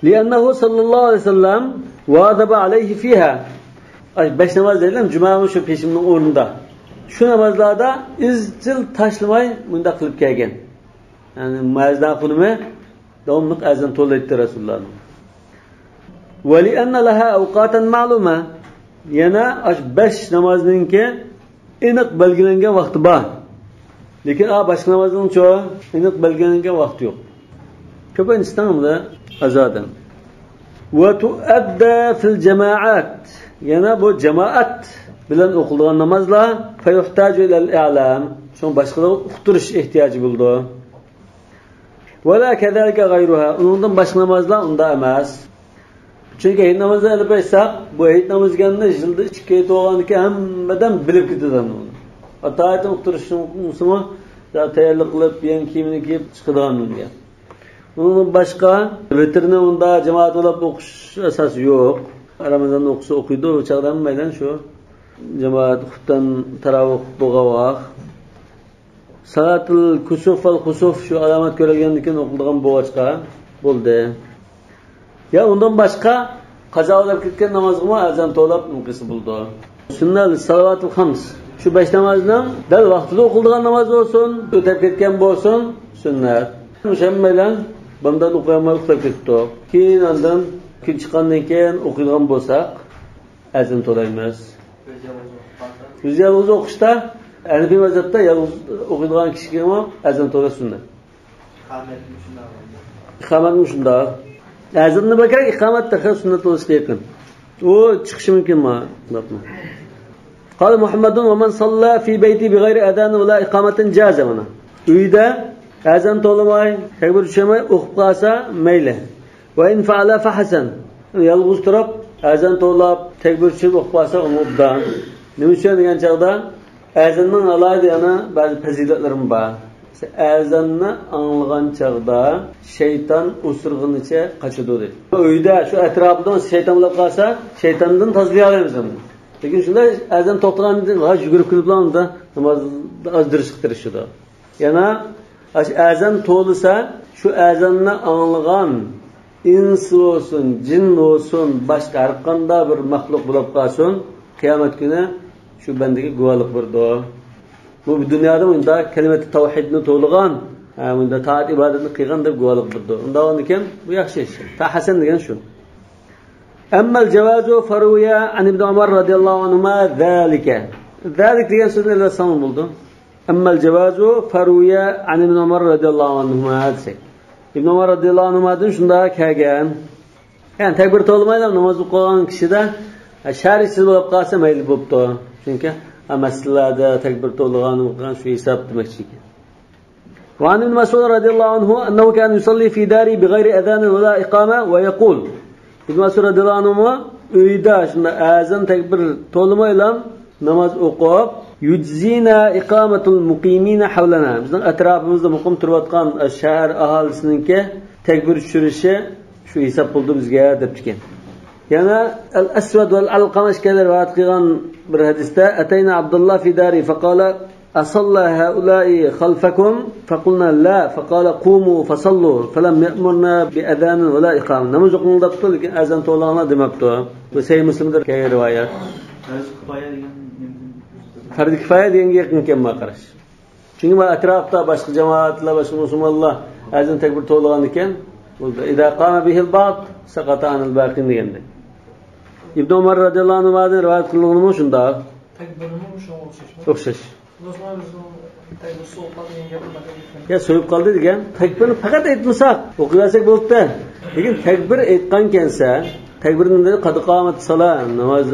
لأنه صلى الله عليه وسلم واظب عليه فيها. ئاي، بەش ناماز دەيدۇ، جۈمە شۇ پېشىمنىڭ ئورنىدا. شۇ نامازلاردا ئىزچىل تاشلىماي مۇنداق قىلىپ كەلگەن. يەنى مۇئەززىن خانىمى داۋاملىق ئەزان توۋلايتتى رەسۇلۇللانىڭ. ولأن لها أوقاتا معلومة. يەنە ئاشۇ بەش نامازنىڭكى ئېنىق بەلگىلەنگەن ۋاقتى بار. لېكىن ئا باشقا نامازنىڭچۇ ئېنىق بەلگىلەنگەن ۋاقتى يوق. كۆپىنچىسىنىڭ بۇ ئازادە. وتؤدى في الجماعات. يەنە بۇ جامائەت بىلەن ئوقۇلىدىغان نامازلار. فيحتاج إلى الإعلام. شۇڭا باشقىلارغا ئۇقتۇرۇش ئېھتىياجى بولىدۇ. ولا كذلك غيرها. ئۇنىڭدىن باشقا نامازلار ئۇنداق ئەمەس. چۈنكى ھېيت نامىزىنى ئېلىپ ئېيتساق، بۇ ھېيت نامىزى دېگەننى يىلدا ئىككى ھېيت بولغاندىكىن ھەممە ئادەم بىلىپ كېتىدۇ ئۇنى. ئاتايىتىنى ئۇقتۇرۇشنىڭ ئۇقمىسىمۇ، يا تەييارلىق قىلىپ، يېڭى كىيىمىنى كىيىپ چىقىدىغان دېگەن. ئۇنىڭدىن باشقا ۋىتىرنى ئۇندا جامائەت بولاپ ئوقۇش ئاساسى يوق. رامىزاندا ئوقۇسا ئوقۇيدۇ، ئۇ چاغدا ھەممەيلەن شۇ جامائەت خۇپتان تاراۋىھ بولغان ۋاق. سالاتۇل كۇسۇف ۋەل خۇسۇف شۇ ئالامەت كۆرۈلگەندىن كېيىن ئوقۇلىدىغان بولغاچقا بولدى. يا ئۇندىن باشقا قازا بولۇپ كەتكەن نامازغىمۇ ئەزان توۋلاپ قىلسا بولىدۇ. سۈننەت سالىۋاتۇل خەمس. شۇ بەش نامازنىڭ دەل ۋاقتىدا ئوقۇلىدىغان ناماز بولسۇن، ئۆتەپ كەتكەن بولسۇن، سۈننەت. شۇ ھەممەيلەن بۇندىن ئوقۇيالماي ئۇخلاپ كېتىپتۇ. كېيىن ئاندىن كۈن چىققاندىن كېيىن ئوقۇيدىغان بولساق، ئەزان توۋلايمىز. ئۆزى يالغۇز ئوقۇشتا، ھەنىفىي مەزھەپتە يالغۇز ئوقۇيدىغان كىشىگىمۇ ئەزان توۋلاش سۈننەت. ئىقامەتمۇ شۇنداق. ئىقامەتمۇ شۇنداق. ئەزاننى بەكرەك ئىقامەت تېخى سۈننەت بولۇشقا يېقىن. ئۇ چىقىشى مۇمكىن ما-، مۇنداقمۇ؟ قال محمد ومن صلى في بيته بغير أذان ولا إقامة جاز مانا. ئۆيدە ئەزان توۋلىماي، تەكبىر چۈشۈرمەي ئوقۇپ قالسا مەيلى. وإن فعل فحسن. يالغۇز تۇرۇپ، ئەزان توۋلاپ، تەكبىر چۈشۈرۈپ ئوقۇپ قالسا ئۇمۇ ئوبدان. نېمە ئۈچۈن دېگەن چاغدا، ئەزاننىڭ ئالاھىدە يەنە بەزى پەزىلەتلىرىمۇ بار. ئەزاننى ئاڭلىغان چاغدا شەيتان ئۇسسۇرغىنىچە قاچىدۇ دەيدۇ. ئۆيدە شۇ ئەتراپىدا شەيتان بولۇپ قالسا، شەيتاندىن تازىلىيالايمىز ئەمدى. لېكىن شۇنداق ئەزان توختىغاندىن يۈگۈرۈپ كېلىپلا ئۇندا نامازدا ئازدۇرۇشقا تىرىشىدۇ. يەنە ئاشۇ ئەزان توۋلىسا، شۇ ئەزاننى ئاڭلىغان ئىنس بولسۇن، جىن بولسۇن، باشقا ھەر قانداق بىر مەخلۇق بولۇپ قالسۇن، قىيامەت كۈنى شۇ بەندىگە گۇۋاھلىق بېرىدۇ. بۇ دۇنيادا مۇنداق كەلىمەتى تەۋھىدنى توۋلىغان، ھە، مۇنداق تائەت ئىبادەتنى قىلغان دەپ گۇۋاھلىق بېرىدۇ. ئۇنداق بولغاندىكىن بۇ ياخشى ئىش. تا ھەسەن دېگەن شۇ. أما الجواز فروي عن ابن عمر رضي الله عنهما ذلك. ذلك دېگەن سۆزنى ئېلىۋەتسەڭ بولىدۇ. أما الجواز فروي عن ابن عمر رضي الله عنهما دېسەك. ئىبن ئۆمەر رەزىياللاھۇ ئەنھۇمادىن شۇنداق كەلگەن. يەنى تەكبىر توۋلىمايلا ناماز ئوقۇغان كىشىدە شەرئىي بولۇپ قالسا مەيلى بوپتۇ. چۈنكى مەسچىتلەردە تەكبىر توۋلىغان، ئوقۇغان شۇ ھېساب دېمەكچى. وعن ابن مسعود رضي الله عنه أنه كان يصلي في داره بغير أذان ولا إقامة ويقول. ئىبن مەسئۇد رەزىياللاھۇ ئەنھۇمۇ ئۆيىدە شۇنداق ئەزان تەكبىر توۋلىمايلا ناماز ئوقۇپ، يجزينا إقامة المقيمين حولنا. بىزنىڭ ئەتراپىمىزدا مۇقىم تۇرۇۋاتقان شەھەر ئاھالىسىنىڭكى تەكبىر چۈشۈرۈشى شۇ ھېساب بولدى بىزگە دەپتىكەن. يەنە ئەل ئەسۋەد ۋەل ئەلقەمە ئىككىلەن رىۋايەت قىلغان بىر ھەدىستە، أتينا عبد الله في داره فقال، أصلى هؤلاء خلفكم؟ فقلنا لا، فقال قوموا فصلوا، فلم يأمرنا بأذان ولا إقامة. ناماز ئوقۇڭ دەپتۇ، لېكىن ئەزان توۋلاڭلار دېمەپتۇ. بۇ سەھىھ مۇسلىمدا كەلگەن رىۋايەت. پەرز كىپايە دېگەن نېمىدىن؟ پەرز كىپايە دېگەنگە يېقىن ئىكەن ماڭا قاراش. چۈنكى مانا ئەتراپتا باشقا جامائەتلەر، باشقا مۇسۇلمانلار ئەزان تەكبىر توۋلىغان ئىكەن، بولدى. إذا قام به البعض سقط عن الباقين دېگەندەك. ئىبن ئۆمەر رەزىياللاھۇ ئەنھۇمادىن رىۋايەت قىلىنغىنىمۇ شۇنداق. تەكبىرنىمۇ شۇڭا ئوخشاشمۇ؟ ئوخشاش. يا سويۇپ قالدى دېگەن، تەكبىرنى پەقەت ئېيتمىساق، ئوقۇۋەرسەك بولۇپتۇ. لېكىن تەكبىر ئېيتقانكەنسەن، تەكبىرنى قەد قامەتىس سالا، ناماز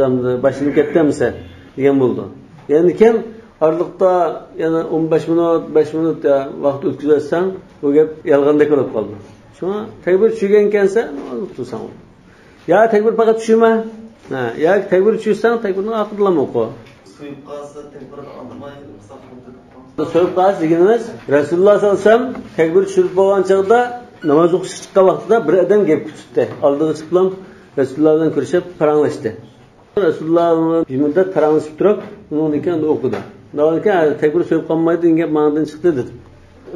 باشلىنىپ كەتتىمسەن دېگەن بولىدۇ. يەنى كېيىن ئارىلىقتا يەنە ئون بەش مىنۇت، بەش مىنۇت يا ۋاقىت ئۆتكۈزۈۋەتسەڭ، بۇ گەپ يالغاندەك بولۇپ قالىدۇ. شۇڭا تەكبىر چۈشۈرگەنكەنسەن، ناماز ئوقۇتساڭ. يا تەكبىر پەقەت چۈشۈرمە. ھە، ياكى تەكبىر چۈشۈرسەڭ، تەكبىرنىڭ ئاخىرىدىلا ئوقۇ. سويۇپ قالسا، تەكبىرنى ئالماي، ساقلاپ تۇرۇپ. سويۇپ قالسا دېگىنىمىز، رەسۇلۇللاھ سەللەللاھۇ ئەلەيھى ۋەسەللەم تەكبىر چۈشۈرۈپ بولغان چاغدا، ناماز ئوقۇشقا چىققان ۋاقتىدا بىر ئادەم گەپ كۈتۈپتۇ. ئالدىغا چىقىپ، رەسۇلۇللاھ بىلەن كۆرۈشۈپ، پاراڭلاشتى. رەسۇلۇللا بىر مۇددەت پاراڭلىشىپ تۇرۇپ، ئۇنىڭدىن كېيىن ئۇنى ئوقۇدى. ئۇنىڭدىن كېيىن تەكبىر سۆيۈپ قالمايدۇ دېگەن گەپ ماڭدىن چىقتى دېدى.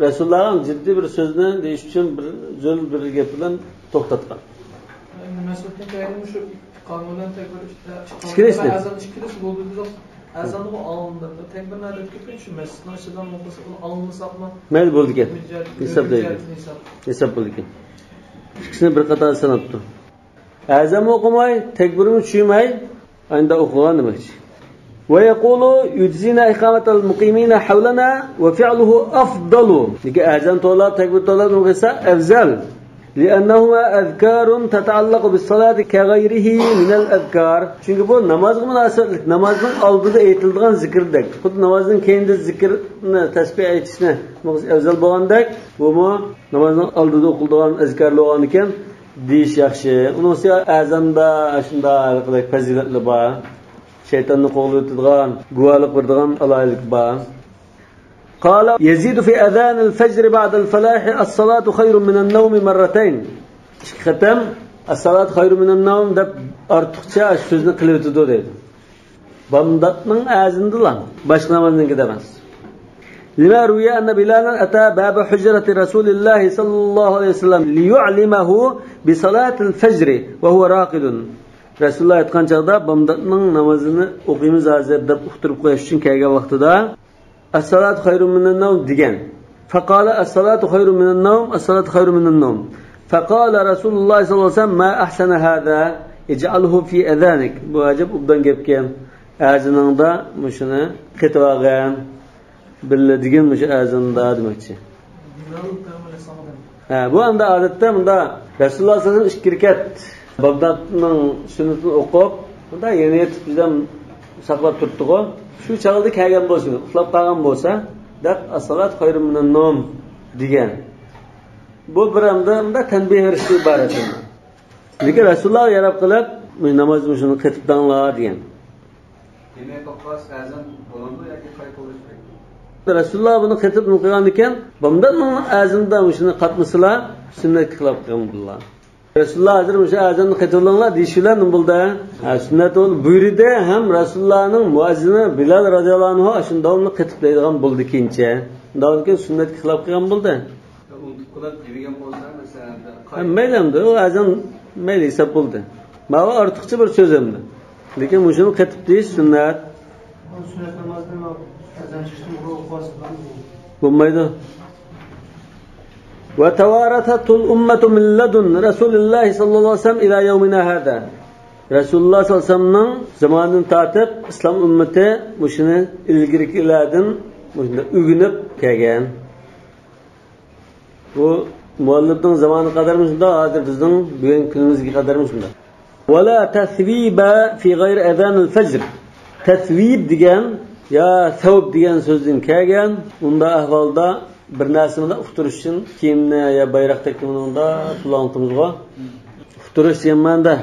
رەسۇلۇللاغا جىددىي بىر سۆزنى دېيىش ئۈچۈن بىر زۆل بىر گەپ بىلەن توختاتقان. ئەمدى مەسئۇدتىن كەينى شۇ ئىقامە بىلەن تەكبىر ئىككىلىسى ئىككىلىسى بولدى دېدۇق. ئەزاندا بۇ ئالىنىدۇ. تەكبىرنى ئادەتتىكى شۇ مەسچىتنىڭ ئىچىدە ئوقۇسا، ئۇنى ئالمىساقمۇ؟ مەيلى، بولىدىكەن. ھېساب دەيدۇ. ھېساب. ھېساب بولىدىكەن. ئىككىسىنى بىر قاتاردا ساناپتۇ. ئەزانمۇ ئوقۇماي، تەكبىرمۇ چۈشۈرمەي، ئاندىن ئوقۇغان دېمەكچى. ويقول يجزينا إقامة المقيمين حولنا وفعله أفضل. لېكىن ئەزان توۋلاپ، تەكبىر توۋلاپ نېمە قىلسا ئەۋزەل. لأنهما أذكار تتعلق بالصلاة كغيره من الأذكار. چۈنكى بۇ نامازغا مۇناسىۋەتلىك، نامازنىڭ ئالدىدا ئېيتىلىدىغان زىكىردەك. خۇددى نامازدىن كېيىندە زىكىرنى، تەسبىھ ئېيتىشنى ئەۋزەل بولغاندەك، بۇمۇ نامازنىڭ ئالدىدا ئوقۇلىدىغان ئەزكارلار بولغاندىكىن، دېيىش ياخشى. ئۇنىڭ ئۈستىگە ئەزاندا شۇنداق ھەر قانداق پەزىلەتلەر بار. شەيتاننى قوغلىۋېتىدىغان، گۇۋاھلىق بېرىدىغان ئالاھىدىلىك بار. قال يزيد في أذان الفجر بعد الفلاح الصلاة خير من النوم مرتين. ئىككى قېتىم «ئەسسالاتۇ خەيرۇ مىنەن نەۋم» دەپ ئارتۇقچە سۆزنى قىلىۋېتىدۇ دەيدۇ. بامداتنىڭ ئەزىنىدىلا، باشقا نامازنىڭكىدە ئەمەس. لما روي أن بلالا أتى باب حجرة رسول الله صلى الله عليه وسلم ليعلمه بصلاة الفجر وهو راقد. رەسۇلۇللا ياتقان چاغدا بامداتنىڭ نامىزىنى ئوقۇيمىز ھازىر دەپ ئۇقتۇرۇپ قويۇش ئۈچۈن كەلگەن ۋاقتىدا، «ئەسسالاتۇ خەيرۇ مىنەن نەۋم» دېگەن. فقال: «ئەسسالاتۇ خەيرۇ مىنەن نەۋم، ئەسسالاتۇ خەيرۇ مىنەن نەۋم.» فقال رسول الله صلى الله عليه وسلم: «ما أحسن هذا، اجعله في أذانك.» بۇ ئەجەب ئوبدان گەپكەن. ئەزىنىڭدا مۇشۇنى قېتىۋالغىن. بىللە دېگەن مۇشۇ ئەزاندا دېمەكچى. ھە، بۇ ئەمدى ئادەتتە مۇندا رەسۇلۇللا سەللەللاھۇ ئەلەيھى ۋەسەللەم ئىككى رەكەت بامداتنىڭ سۈننىتىنى ئوقۇپ، مۇندا يەنە يېتىپ بىزدىن ساقلاپ تۇرۇپتىغۇ. شۇ چاغدا كەلگەن بولسا، ئۇخلاپ قالغان بولسا، دەپ «ئەسسالاتۇ خەيرۇ مىنەن نوم» دېگەن. بۇ بىر ئەمدى مۇندا تەنبىھ بېرىشتىن ئىبارەت. لېكىن رەسۇلۇللاغا ياراپ قىلىپ، نامازدا مۇشۇنى قېتىپ دەڭلار دېگەن. دېمەي توختاش ئەزان بولامدۇ ياكى قايتا قىلىش كېرەك؟ رەسۇلۇللا بۇنى قېتىپ نېمە قىلغان ئىكەن، بامداتنىڭ ئەزىنىدە مۇشۇنى قاتمىسىلا، سۈننەتكە خىلاپ قىلغان بولىدۇ. رەسۇلۇللا ھازىر مۇشۇ ئەزاننى قېتىۋېلىڭلار دېيىشى بىلەن نېمە بولدى؟ ھە، سۈننەت بولدى، بۇيرۇدى ھەم رەسۇلۇللانىڭ مۇئەززىنى بىلال رەزىياللاھۇ ئەنھۇ ئاشۇنى داۋاملىق قېتىپ دەيدىغان بولدى كېيىنچە. ئۇنداق بولغان كېيىن سۈننەتكە خىلاپ قىلغان بولدى. ئۇنتۇپ قېلىپ دېمىگەن بولسا، مەسىلەن، ھە، مەيلى ئەمدى، ئۇ ئەزان مەيلى ھېساب بولدى. ماۋۇ ئارتۇقچە بىر سۆز ئەمدى. لېكىن مۇشۇنى قېتىپ دېيىش سۈننەت. سۈننەت نامازنى ئەزان چىقىشتىن بۇرۇن ئوقۇۋالسا بولامدۇ؟ بولمايدۇ. وتوارثته الأمة من لدن رسول الله صلى الله عليه وسلم إلى يومنا هذا. رەسۇلۇللا سەللەللاھۇ ئەلەيھى ۋەسەللەمنىڭ زامانىدىن تارتىپ ئىسلام ئۈممىتى مۇشۇنى ئىلگىرىكىلەردىن مۇشۇنداق ئۆگىنىپ كەلگەن. بۇ مۇئەللىپنىڭ زامانىغا قەدەرمۇ شۇنداق، ھازىر بىزنىڭ بۈگۈنكى كۈنىمىزگە قەدەرمۇ شۇنداق. ولا تثويب في غير أذان الفجر. تەسۋىب دېگەن يا سەۋب دېگەن سۆزدىن كەلگەن. ئۇنداق ئەھۋالدا بىر نەرسىنى ئۇقتۇرۇش ئۈچۈن كىيىمنى يا بايراقتەك نېمىنى ئۇنداق پۇلاڭلىتىمىزغۇ. ئۇقتۇرۇش دېگەن مەنىدە.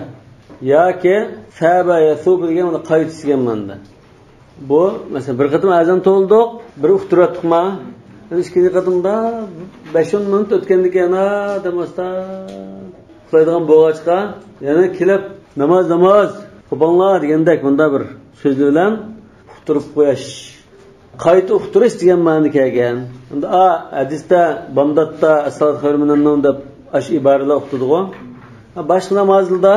ياكى سابە يەسۇبە دېگەن ئۇنى قايتىش دېگەن مەنىدە. بۇ، مەسىلەن، بىر قېتىم ئەزان توۋلىدۇق، بىر ئۇقتۇرۇۋەتتۇقما؟ ئەمدى ئىككىنچى قېتىمدا بەش ئون مىنۇت ئۆتكەندىن كېيىن، ھا، دەم ئاستا ئۇخلايدىغان بولغاچقا، يەنە كېلىپ، «ناماز، ناماز، قوپاڭلار» دېگەندەك، بۇنداق بىر سۆزلەر بىلەن ئۇقتۇرۇپ قويۇش. قايتا ئۇقتۇرۇش دېگەن مەنىدە كەلگەن. ئەمدى، ئا، ھەدىستە، بامداتتا، «ئەسسالاتۇ خەيرۇ مىنەن نوم» دەپ، ئاشۇ ئىبارىلەر ئۇقتۇرىدىغۇ. باشقا نامازلىردا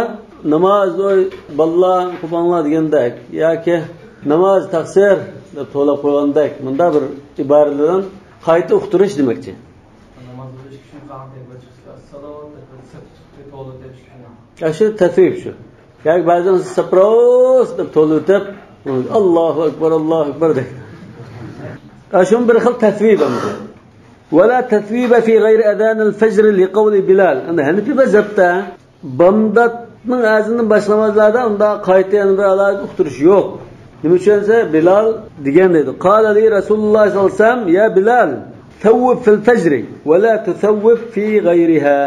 ناماز، ئوي، بالىلار، قوپاڭلار دېگەندەك ياكى ناماز تەقسىر دەپ توۋلاپ قويغاندەك مۇنداق بىر ئىبارە بىلەن قايتا ئۇقتۇرۇش دېمەكچى. ناماز ئوقۇش ئۈچۈن قاڭ تەكبىر چىقىشتا ئەسسالام دەپ سەپ چىقتى، توۋلا دەپ شۇ. يا شۇ تەسۋىب شۇ. ياكى بەزىدە سەپراس دەپ توۋلىۋېتىپ، «ئاللاھۇ ئەكبەر، ئاللاھۇ ئەكبەر» دەيدۇ. يا شۇمۇ بىر خىل تەسۋىب ئەمدى. ولا تثويب في غير أذان الفجر لقول بلال. ئەمدى ھەنىفىي مەزھەپتە بامداتنىڭ ئەزىنىدىن باشقا نامازلاردا ئۇنداق قايتا يەنە بىر ئالاھىدە ئۇقتۇرۇش يوق. نېمە ئۈچۈن دېسە، بىلال دېگەن دەيدۇ: قال لي رسول الله صلى الله عليه وسلم: يا بلال، ثوب في الفجر ولا تثوب في غيرها.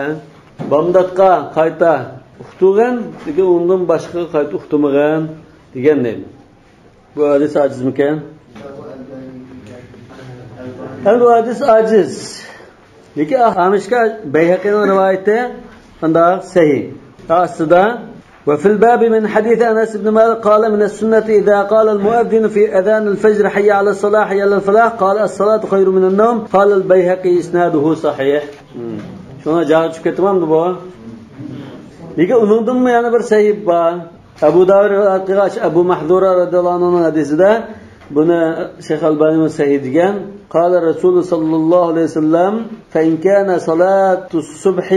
بامداتقا قايتا ئۇقتۇرغىن، لېكىن ئۇندىن باشقىغا قايتا ئۇقتۇرمىغىن دېگەن دەيدۇ. بۇ ھەدىس ئاجىزمىكەن؟ ھەم بۇ ھەدىس ئاجىز. لېكىن ئامىشكا بەيھەقىنىڭ رىۋايىتى قانداق؟ سەھىھ. ئاستىدا وفي الباب من حديث أنس بن مالك قال: من السنة إذا قال المؤذن في أذان الفجر: حي على الصلاة، حي على الفلاح، قال: الصلاة خير من النوم. قال البيهقي: إسناده صحيح. شۇڭا جاغا چۈشۈپ كېتىۋامدۇ بۇ؟ لېكىن ئۇنىڭدىنمۇ يەنە بىر سەھىھ بار. ئەبۇ داۋۇد رىۋايەت قىلغاچ، ئەبۇ مەھزۇرا رەزىياللاھۇ ئەنھۇنىڭ ھەدىسىدە بۇنى شەيخ ئەلبانىمۇ سەھىھ دېگەن. قال رسول صلى الله عليه وسلم: فإن كان صلاة الصبح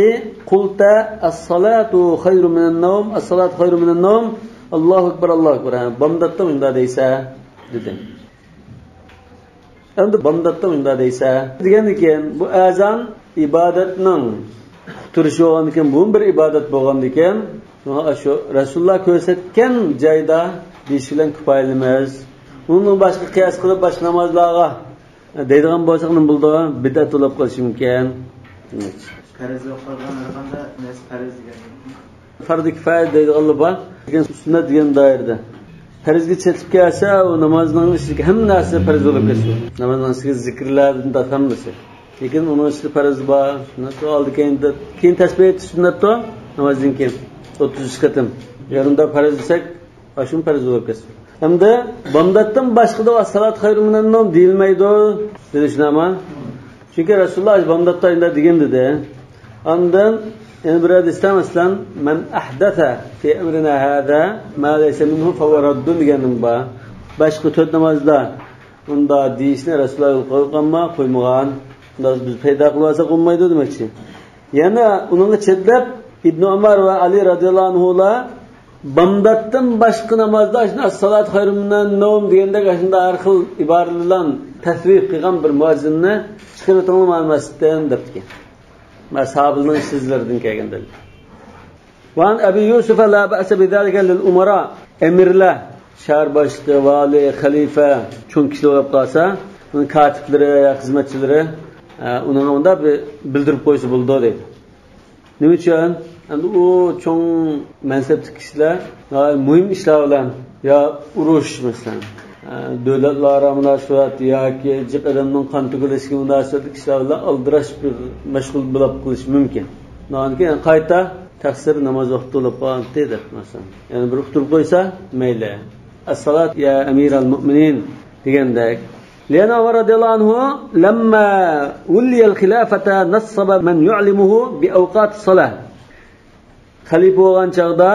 قلت: الصلاة خير من النوم، الصلاة خير من النوم، الله أكبر، الله أكبر. ھە، بامداتتا مۇنداق دەيسە، دېدى. ئەمدى بامداتتا مۇنداق دەيسە، دېگەندىن كېيىن، بۇ ئەزان ئىبادەتنىڭ ئۇقتۇرۇشى بولغاندىكىن، بۇمۇ بىر ئىبادەت بولغاندىكىن، شۇڭا شۇ رەسۇلۇللا كۆرسەتكەن جايدا دېيىش بىلەن كۇپايىلىمىز. ئۇنىڭ باشقا قىياس قىلىپ باشقا نامازلارغا دەيدىغان بولساق، نېمە بولىدۇ؟ بىدئەت بولۇپ قېلىشى مۇمكىن. پەرز بولۇپ قالغان ھەر قانداق نەرسە پەرز دېگەن. پەردى كىپايە دەيدىغانلار بار. لېكىن سۈننەت دېگەن دائىرىدە. پەرزگە چېتىپ كەلسە، ئۇ نامازنىڭ ئىچىدىكى ھەممە نەرسە پەرز بولۇپ كەتسۇن. نامازنىڭ ئىچىدىكى زىكىرلەردىن تارت ھەممىسى. لېكىن ئۇنىڭ ئىچىدە پەرز بار. سۈننەت ئالدى كەينىدە. كېيىن تەسبىھ ئېيتىش سۈننەتتۇ. نامازدىن كېيىن ئوتتۇز ئۈچ قېتىم. يېرىمدا پەرز دېسەك، ئاشۇمۇ پەرز بولۇپ كەتسۇن. ئەمدى بامداتتىن باشقىدا «ئەسسالاتۇ خەيرۇم مىنەن نوم» دېيىلمەيدۇ دېدى، شۇنداقمۇ؟ چۈنكى رەسۇلۇللا بامداتتا ئەندە دېگەن دېدى. ئاندىن يەنە بىر ھەدىستە، مەسىلەن، «مەن ئەھدەسە فى ئەمرىنا ھازا ما لەيسە مىنھۇ فەھۇۋە رەددۇن» دېگەننىڭ بار. باشقا تۆت نامازدا ئۇنداق دېيىشنى رەسۇلۇللا يولغا قويغانمۇ، قويمىغان. ئۇنداق بىز پەيدا قىلىۋالساق بولمايدۇ دېمەكچى. يەنە ئۇنىڭغا چېتىلىپ، ئىبنى ئۆمەر ۋە ئەلى رەزىياللاھۇ ئەنھۇلار بامداتتىن باشقا نامازدا شۇنداق «ئەسسالاتۇ خەيرۇم مىنەن نوم» دېگەندەك، شۇنداق ھەر خىل ئىبارىلەر بىلەن تەسۋىپ قىلغان بىر مۇئەززىننى چىقىرىۋېتىڭلار مانا مەسچىتتىن دەپتىكەن. ئەسھابىنىڭ سۆزلىرىدىن كەلگەن دەلىل. وعن أبي يوسف لا بأس بذلك للأمراء. ئەمىرلەر، شەھەر باشلىقى، ۋالىي، خەلىپە، چوڭ كىشىلەر بولۇپ قالسا، ئۇنىڭ كاتىپلىرى يا خىزمەتچىلىرى، ئە، ئۇنىڭغا مۇنداق بىر بىلدۈرۈپ قويسا بولىدۇ دەيدۇ. نېمە ئۈچۈن؟ ئەمدى ئۇ چوڭ مەنسەپتىكى كىشىلەر ناھايىتى مۇھىم ئىشلار بىلەن، يا ئۇرۇش، مەسىلەن، ئە، دۆلەتلەر ئارا مۇناسىۋەت ياكى جىق ئادەمنىڭ قان تۆكۈلۈشىگە مۇناسىۋەتلىك ئىشلار بىلەن ئالدىراش بىر مەشغۇل بولۇپ قېلىشى مۇمكىن. ئۇنىڭدىن كېيىن قايتا تەقسىر، ناماز ۋاقتى بولۇپ قالغانتى دەپ، مەسىلەن، يەنە بىر ئۇقتۇرۇپ قويسا مەيلى. «ئەسسالات يا ئەمىرەل مۇئمىنىن» دېگەندەك. لأن عمر رضي الله عنه لما ولي الخلافة نصب من يعلمه بأوقات الصلاة. خەلىپە بولغان چاغدا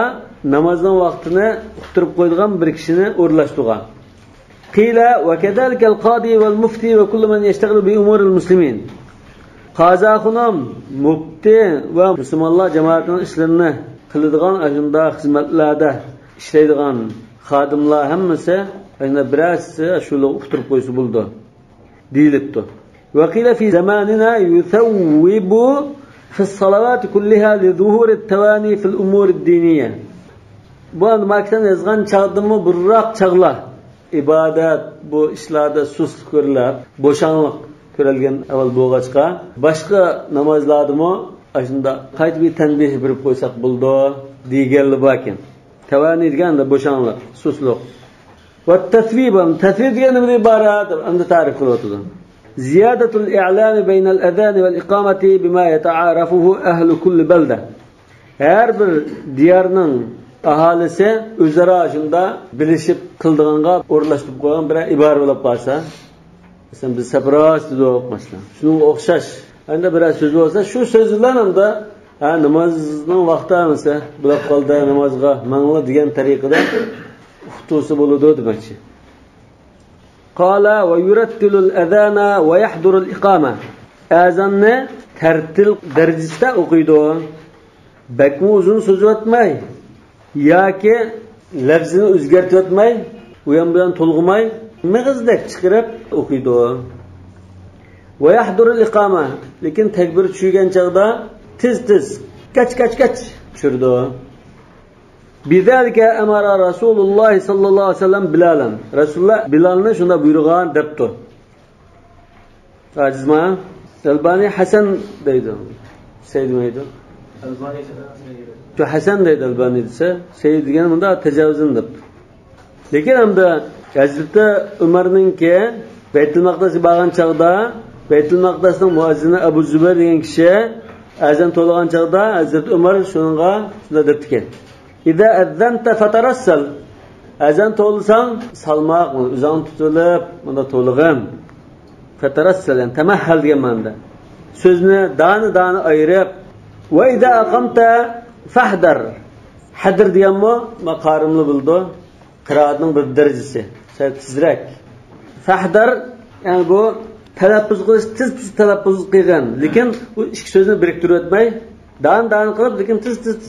نامازنىڭ ۋاقتىنى ئۇقتۇرۇپ قويىدىغان بىر كىشىنى ئورۇنلاشتۇرغان. قيل وكذلك القاضي والمفتي وكل من يشتغل بأمور المسلمين. قازى ئاخۇنۇم، مۇپتى ۋە مۇسۇلمانلار جامائىتىنىڭ ئىشلىرىنى قىلىدىغان ئاشۇنداق خىزمەتلەردە ئىشلەيدىغان خادىملار ھەممىسى، ئاشۇنداق بىرەرسى شۇلارغا ئۇقتۇرۇپ قويسا بولىدۇ دېيىلىپتۇ. وقيل في زماننا يثوب في الصلوات كلها لظهور التواني في الأمور الدينية. بۇ ئەمدى ماكىتان يازغان چاغدىمۇ بۇرۇنراق چاغلار، ئىبادەت، بۇ ئىشلاردا سۇسلۇق كۆرۈلۈپ، بوشاڭلىق كۆرۈلگەن ئەھۋال بولغاچقا، باشقا نامازلاردىمۇ ئاشۇنداق قايتا بىر تەنبىھ بېرىپ قويساق بولىدۇ دېگەنلەر باركەن. تەۋانى دېگەن بوشاڭلىق، سۇسلۇق. ۋە تەسۋىب، تەسۋىب دېگەن نېمىدىن ئىبارەت دەپ ئەمدى تەرىپ قىلىۋاتىدۇ. زىيادەتۇل ئىئلامى بەينەل ئەزانى ۋەل ئىقامەتى بىما يەتەئارەفۇھۇ ئەھلۇ كۇللى بەلدە. ھەر بىر دىيارنىڭ ئاھالىسى ئۆزئارا شۇنداق بىلىشىپ قىلىدىغانغا ئورۇنلاشتۇرۇپ قويغان بىرەر ئىبارە بولۇپ قالسا، مەسىلەن، بىز سەپراس دېدۇق، مەسىلەن. شۇنىڭغا ئوخشاش. ئەمدى بىرەر سۆز بولسا، شۇ سۆز بىلەن ئەمدى، ھە، نامازنىڭ ۋاقتى ئەمىسە، بولۇپ قالدى، نامازغا ماڭلا دېگەن تەرىقىدە ئۇقتۇرسا بولىدۇ دېمەكچى. قال ويرتل الأذان ويحضر الإقامة. ئەزاننى تەرتىل دەرىجىسىدە ئوقۇيدۇ. بەكمۇ ئۇزۇن سوزۇۋەتمەي ياكى لەپزىنى ئۆزگەرتىۋەتمەي، ئۇيان بۇيان تولغىماي، مېغىزدەك چىقىرىپ ئوقۇيدۇ. ويحضر الإقامة، لېكىن تەكبىر چۈشۈرگەن چاغدا تېز تېز، كەچ كەچ كەچ چۈشۈرىدۇ. بذلك أمر رسول الله صلى الله عليه وسلم بلالا. رەسۇلۇللا بىلالنى شۇنداق بۇيرۇغان دەپتۇ. ئاجىزما؟ ئەلبانى ھەسەن دەيدۇ. سەي دېمەيدۇ. ئەلبانى دېسە، شۇ ھەسەن دەيدۇ ئەلبانى دېسە. سەي دېگەن مۇنداق تەجاۋۇزىنى دەپتۇ. لېكىن ئەمدى ھەزرىتى ئۆمەرنىڭكى بەيتۇل مەقدىسكە بارغان چاغدا، بەيتۇل مەقدىسنىڭ مۇئەززىنى ئەبۇ زۇبەير دېگەن كىشى ئەزان توۋلىغان چاغدا ھەزرىتى ئۆمەر شۇنىڭغا شۇنداق دەپتىكەن. إذا أذنت فترسل. ئەزان توۋلىساڭ، سالماق، ئۆزۈڭنى تۇتۇۋېلىپ، مۇنداق توۋلىغىن. فترسل، يەنى تەمەھھەل دېگەن مەنىدە. سۆزنى دانە-دانە ئايرىپ. وإذا أقمت فاحذر. ھەدىر دېگەنمۇ ماقارىملى بولىدۇ. قىرائەتنىڭ بىر دەرىجىسى. سەل تېزرەك. فاحذر، يەنى بۇ تەلەپپۇز قىلىش، تېز-تېز تەلەپپۇز قىلغىن. لېكىن بۇ ئىككى سۆزنى بىرىكتۈرۈۋەتمەي، دانە-دانە قىلىپ، لېكىن تېز-تېز.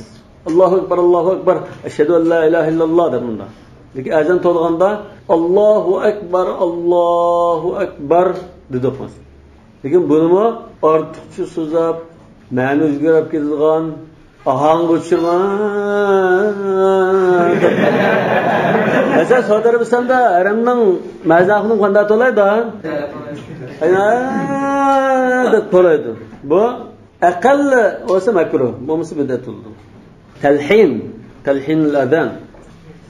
ئاللاھۇ ئەكبەر، ئاللاھۇ ئەكبەر، ئەشھەدۇ ئەللا ئىلاھە ئىللاللا دەپ مۇنداق. لېكىن ئەزان توۋلىغاندا، ئاللاھۇ ئەكبەر، ئاللاھۇ ئەكبەر دېدۇق. لېكىن بۇنىمۇ ئارتۇقچە سوزاپ، مەنە ئۆزگىرىپ كېتىدىغان، ئاھاڭغا ئۇچرىغان. مەسىلەن، سەئۇدى ئەرەبىستاندا ھەرەمنىڭ مەزاپىنى قانداق توۋلايدۇ؟ ئايا دەپ توۋلايدۇ. بۇ ئەقەللى بولسا مەكرۇھ، بولمىسا بىدئەت بولىدۇ. تەلھىن، تەلھىنۇل ئەزان.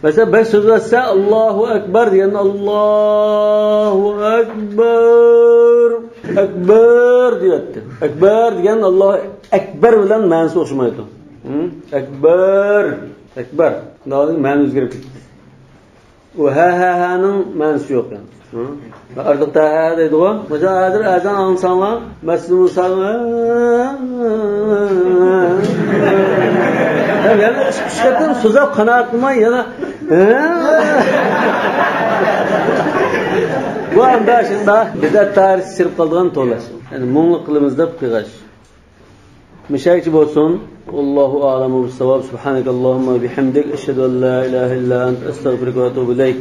مەسىلەن، بەك سۆزلەتسە، ئاللاھۇ ئەكبەر دېگەندە، ئاللاھۇ ئەكبەر، ئەكبەر دېيەتتى. ئەكبەر دېگەن ئاللاھۇ ئەكبەر بىلەن مەنىسى ئوخشىمايدۇ. ھە؟ ئەكبەر، ئەكبەر. مەنە ئۆزگىرىپ كېتىدۇ. ئۇ ھە، ھە، ھەنىڭ مەنىسى يوق يەنى. ھە؟ ئارتۇق تەھە دەيدىغۇ. مەسىلەن، ھازىر ئەزان ئاڭلىساڭلار، مەسجىدى مۇساغا، يەنە ئۈچ، ئۈچ قېتىم سوزاپ قانائەت قىلماي، يەنە، بۇ ئاندا شۇنداق بىدئەت دائىرىسى چىرىپ قالىدىغان توۋلاش. يەنى مۇڭلۇق قىلىمىز دەپ قىلغاچ. مۇشۇنچە بولسۇن. والله أعلم بالصواب. سبحانك اللهم وبحمدك، أشهد أن لا إله إلا أنت، أستغفرك وأتوب إليك.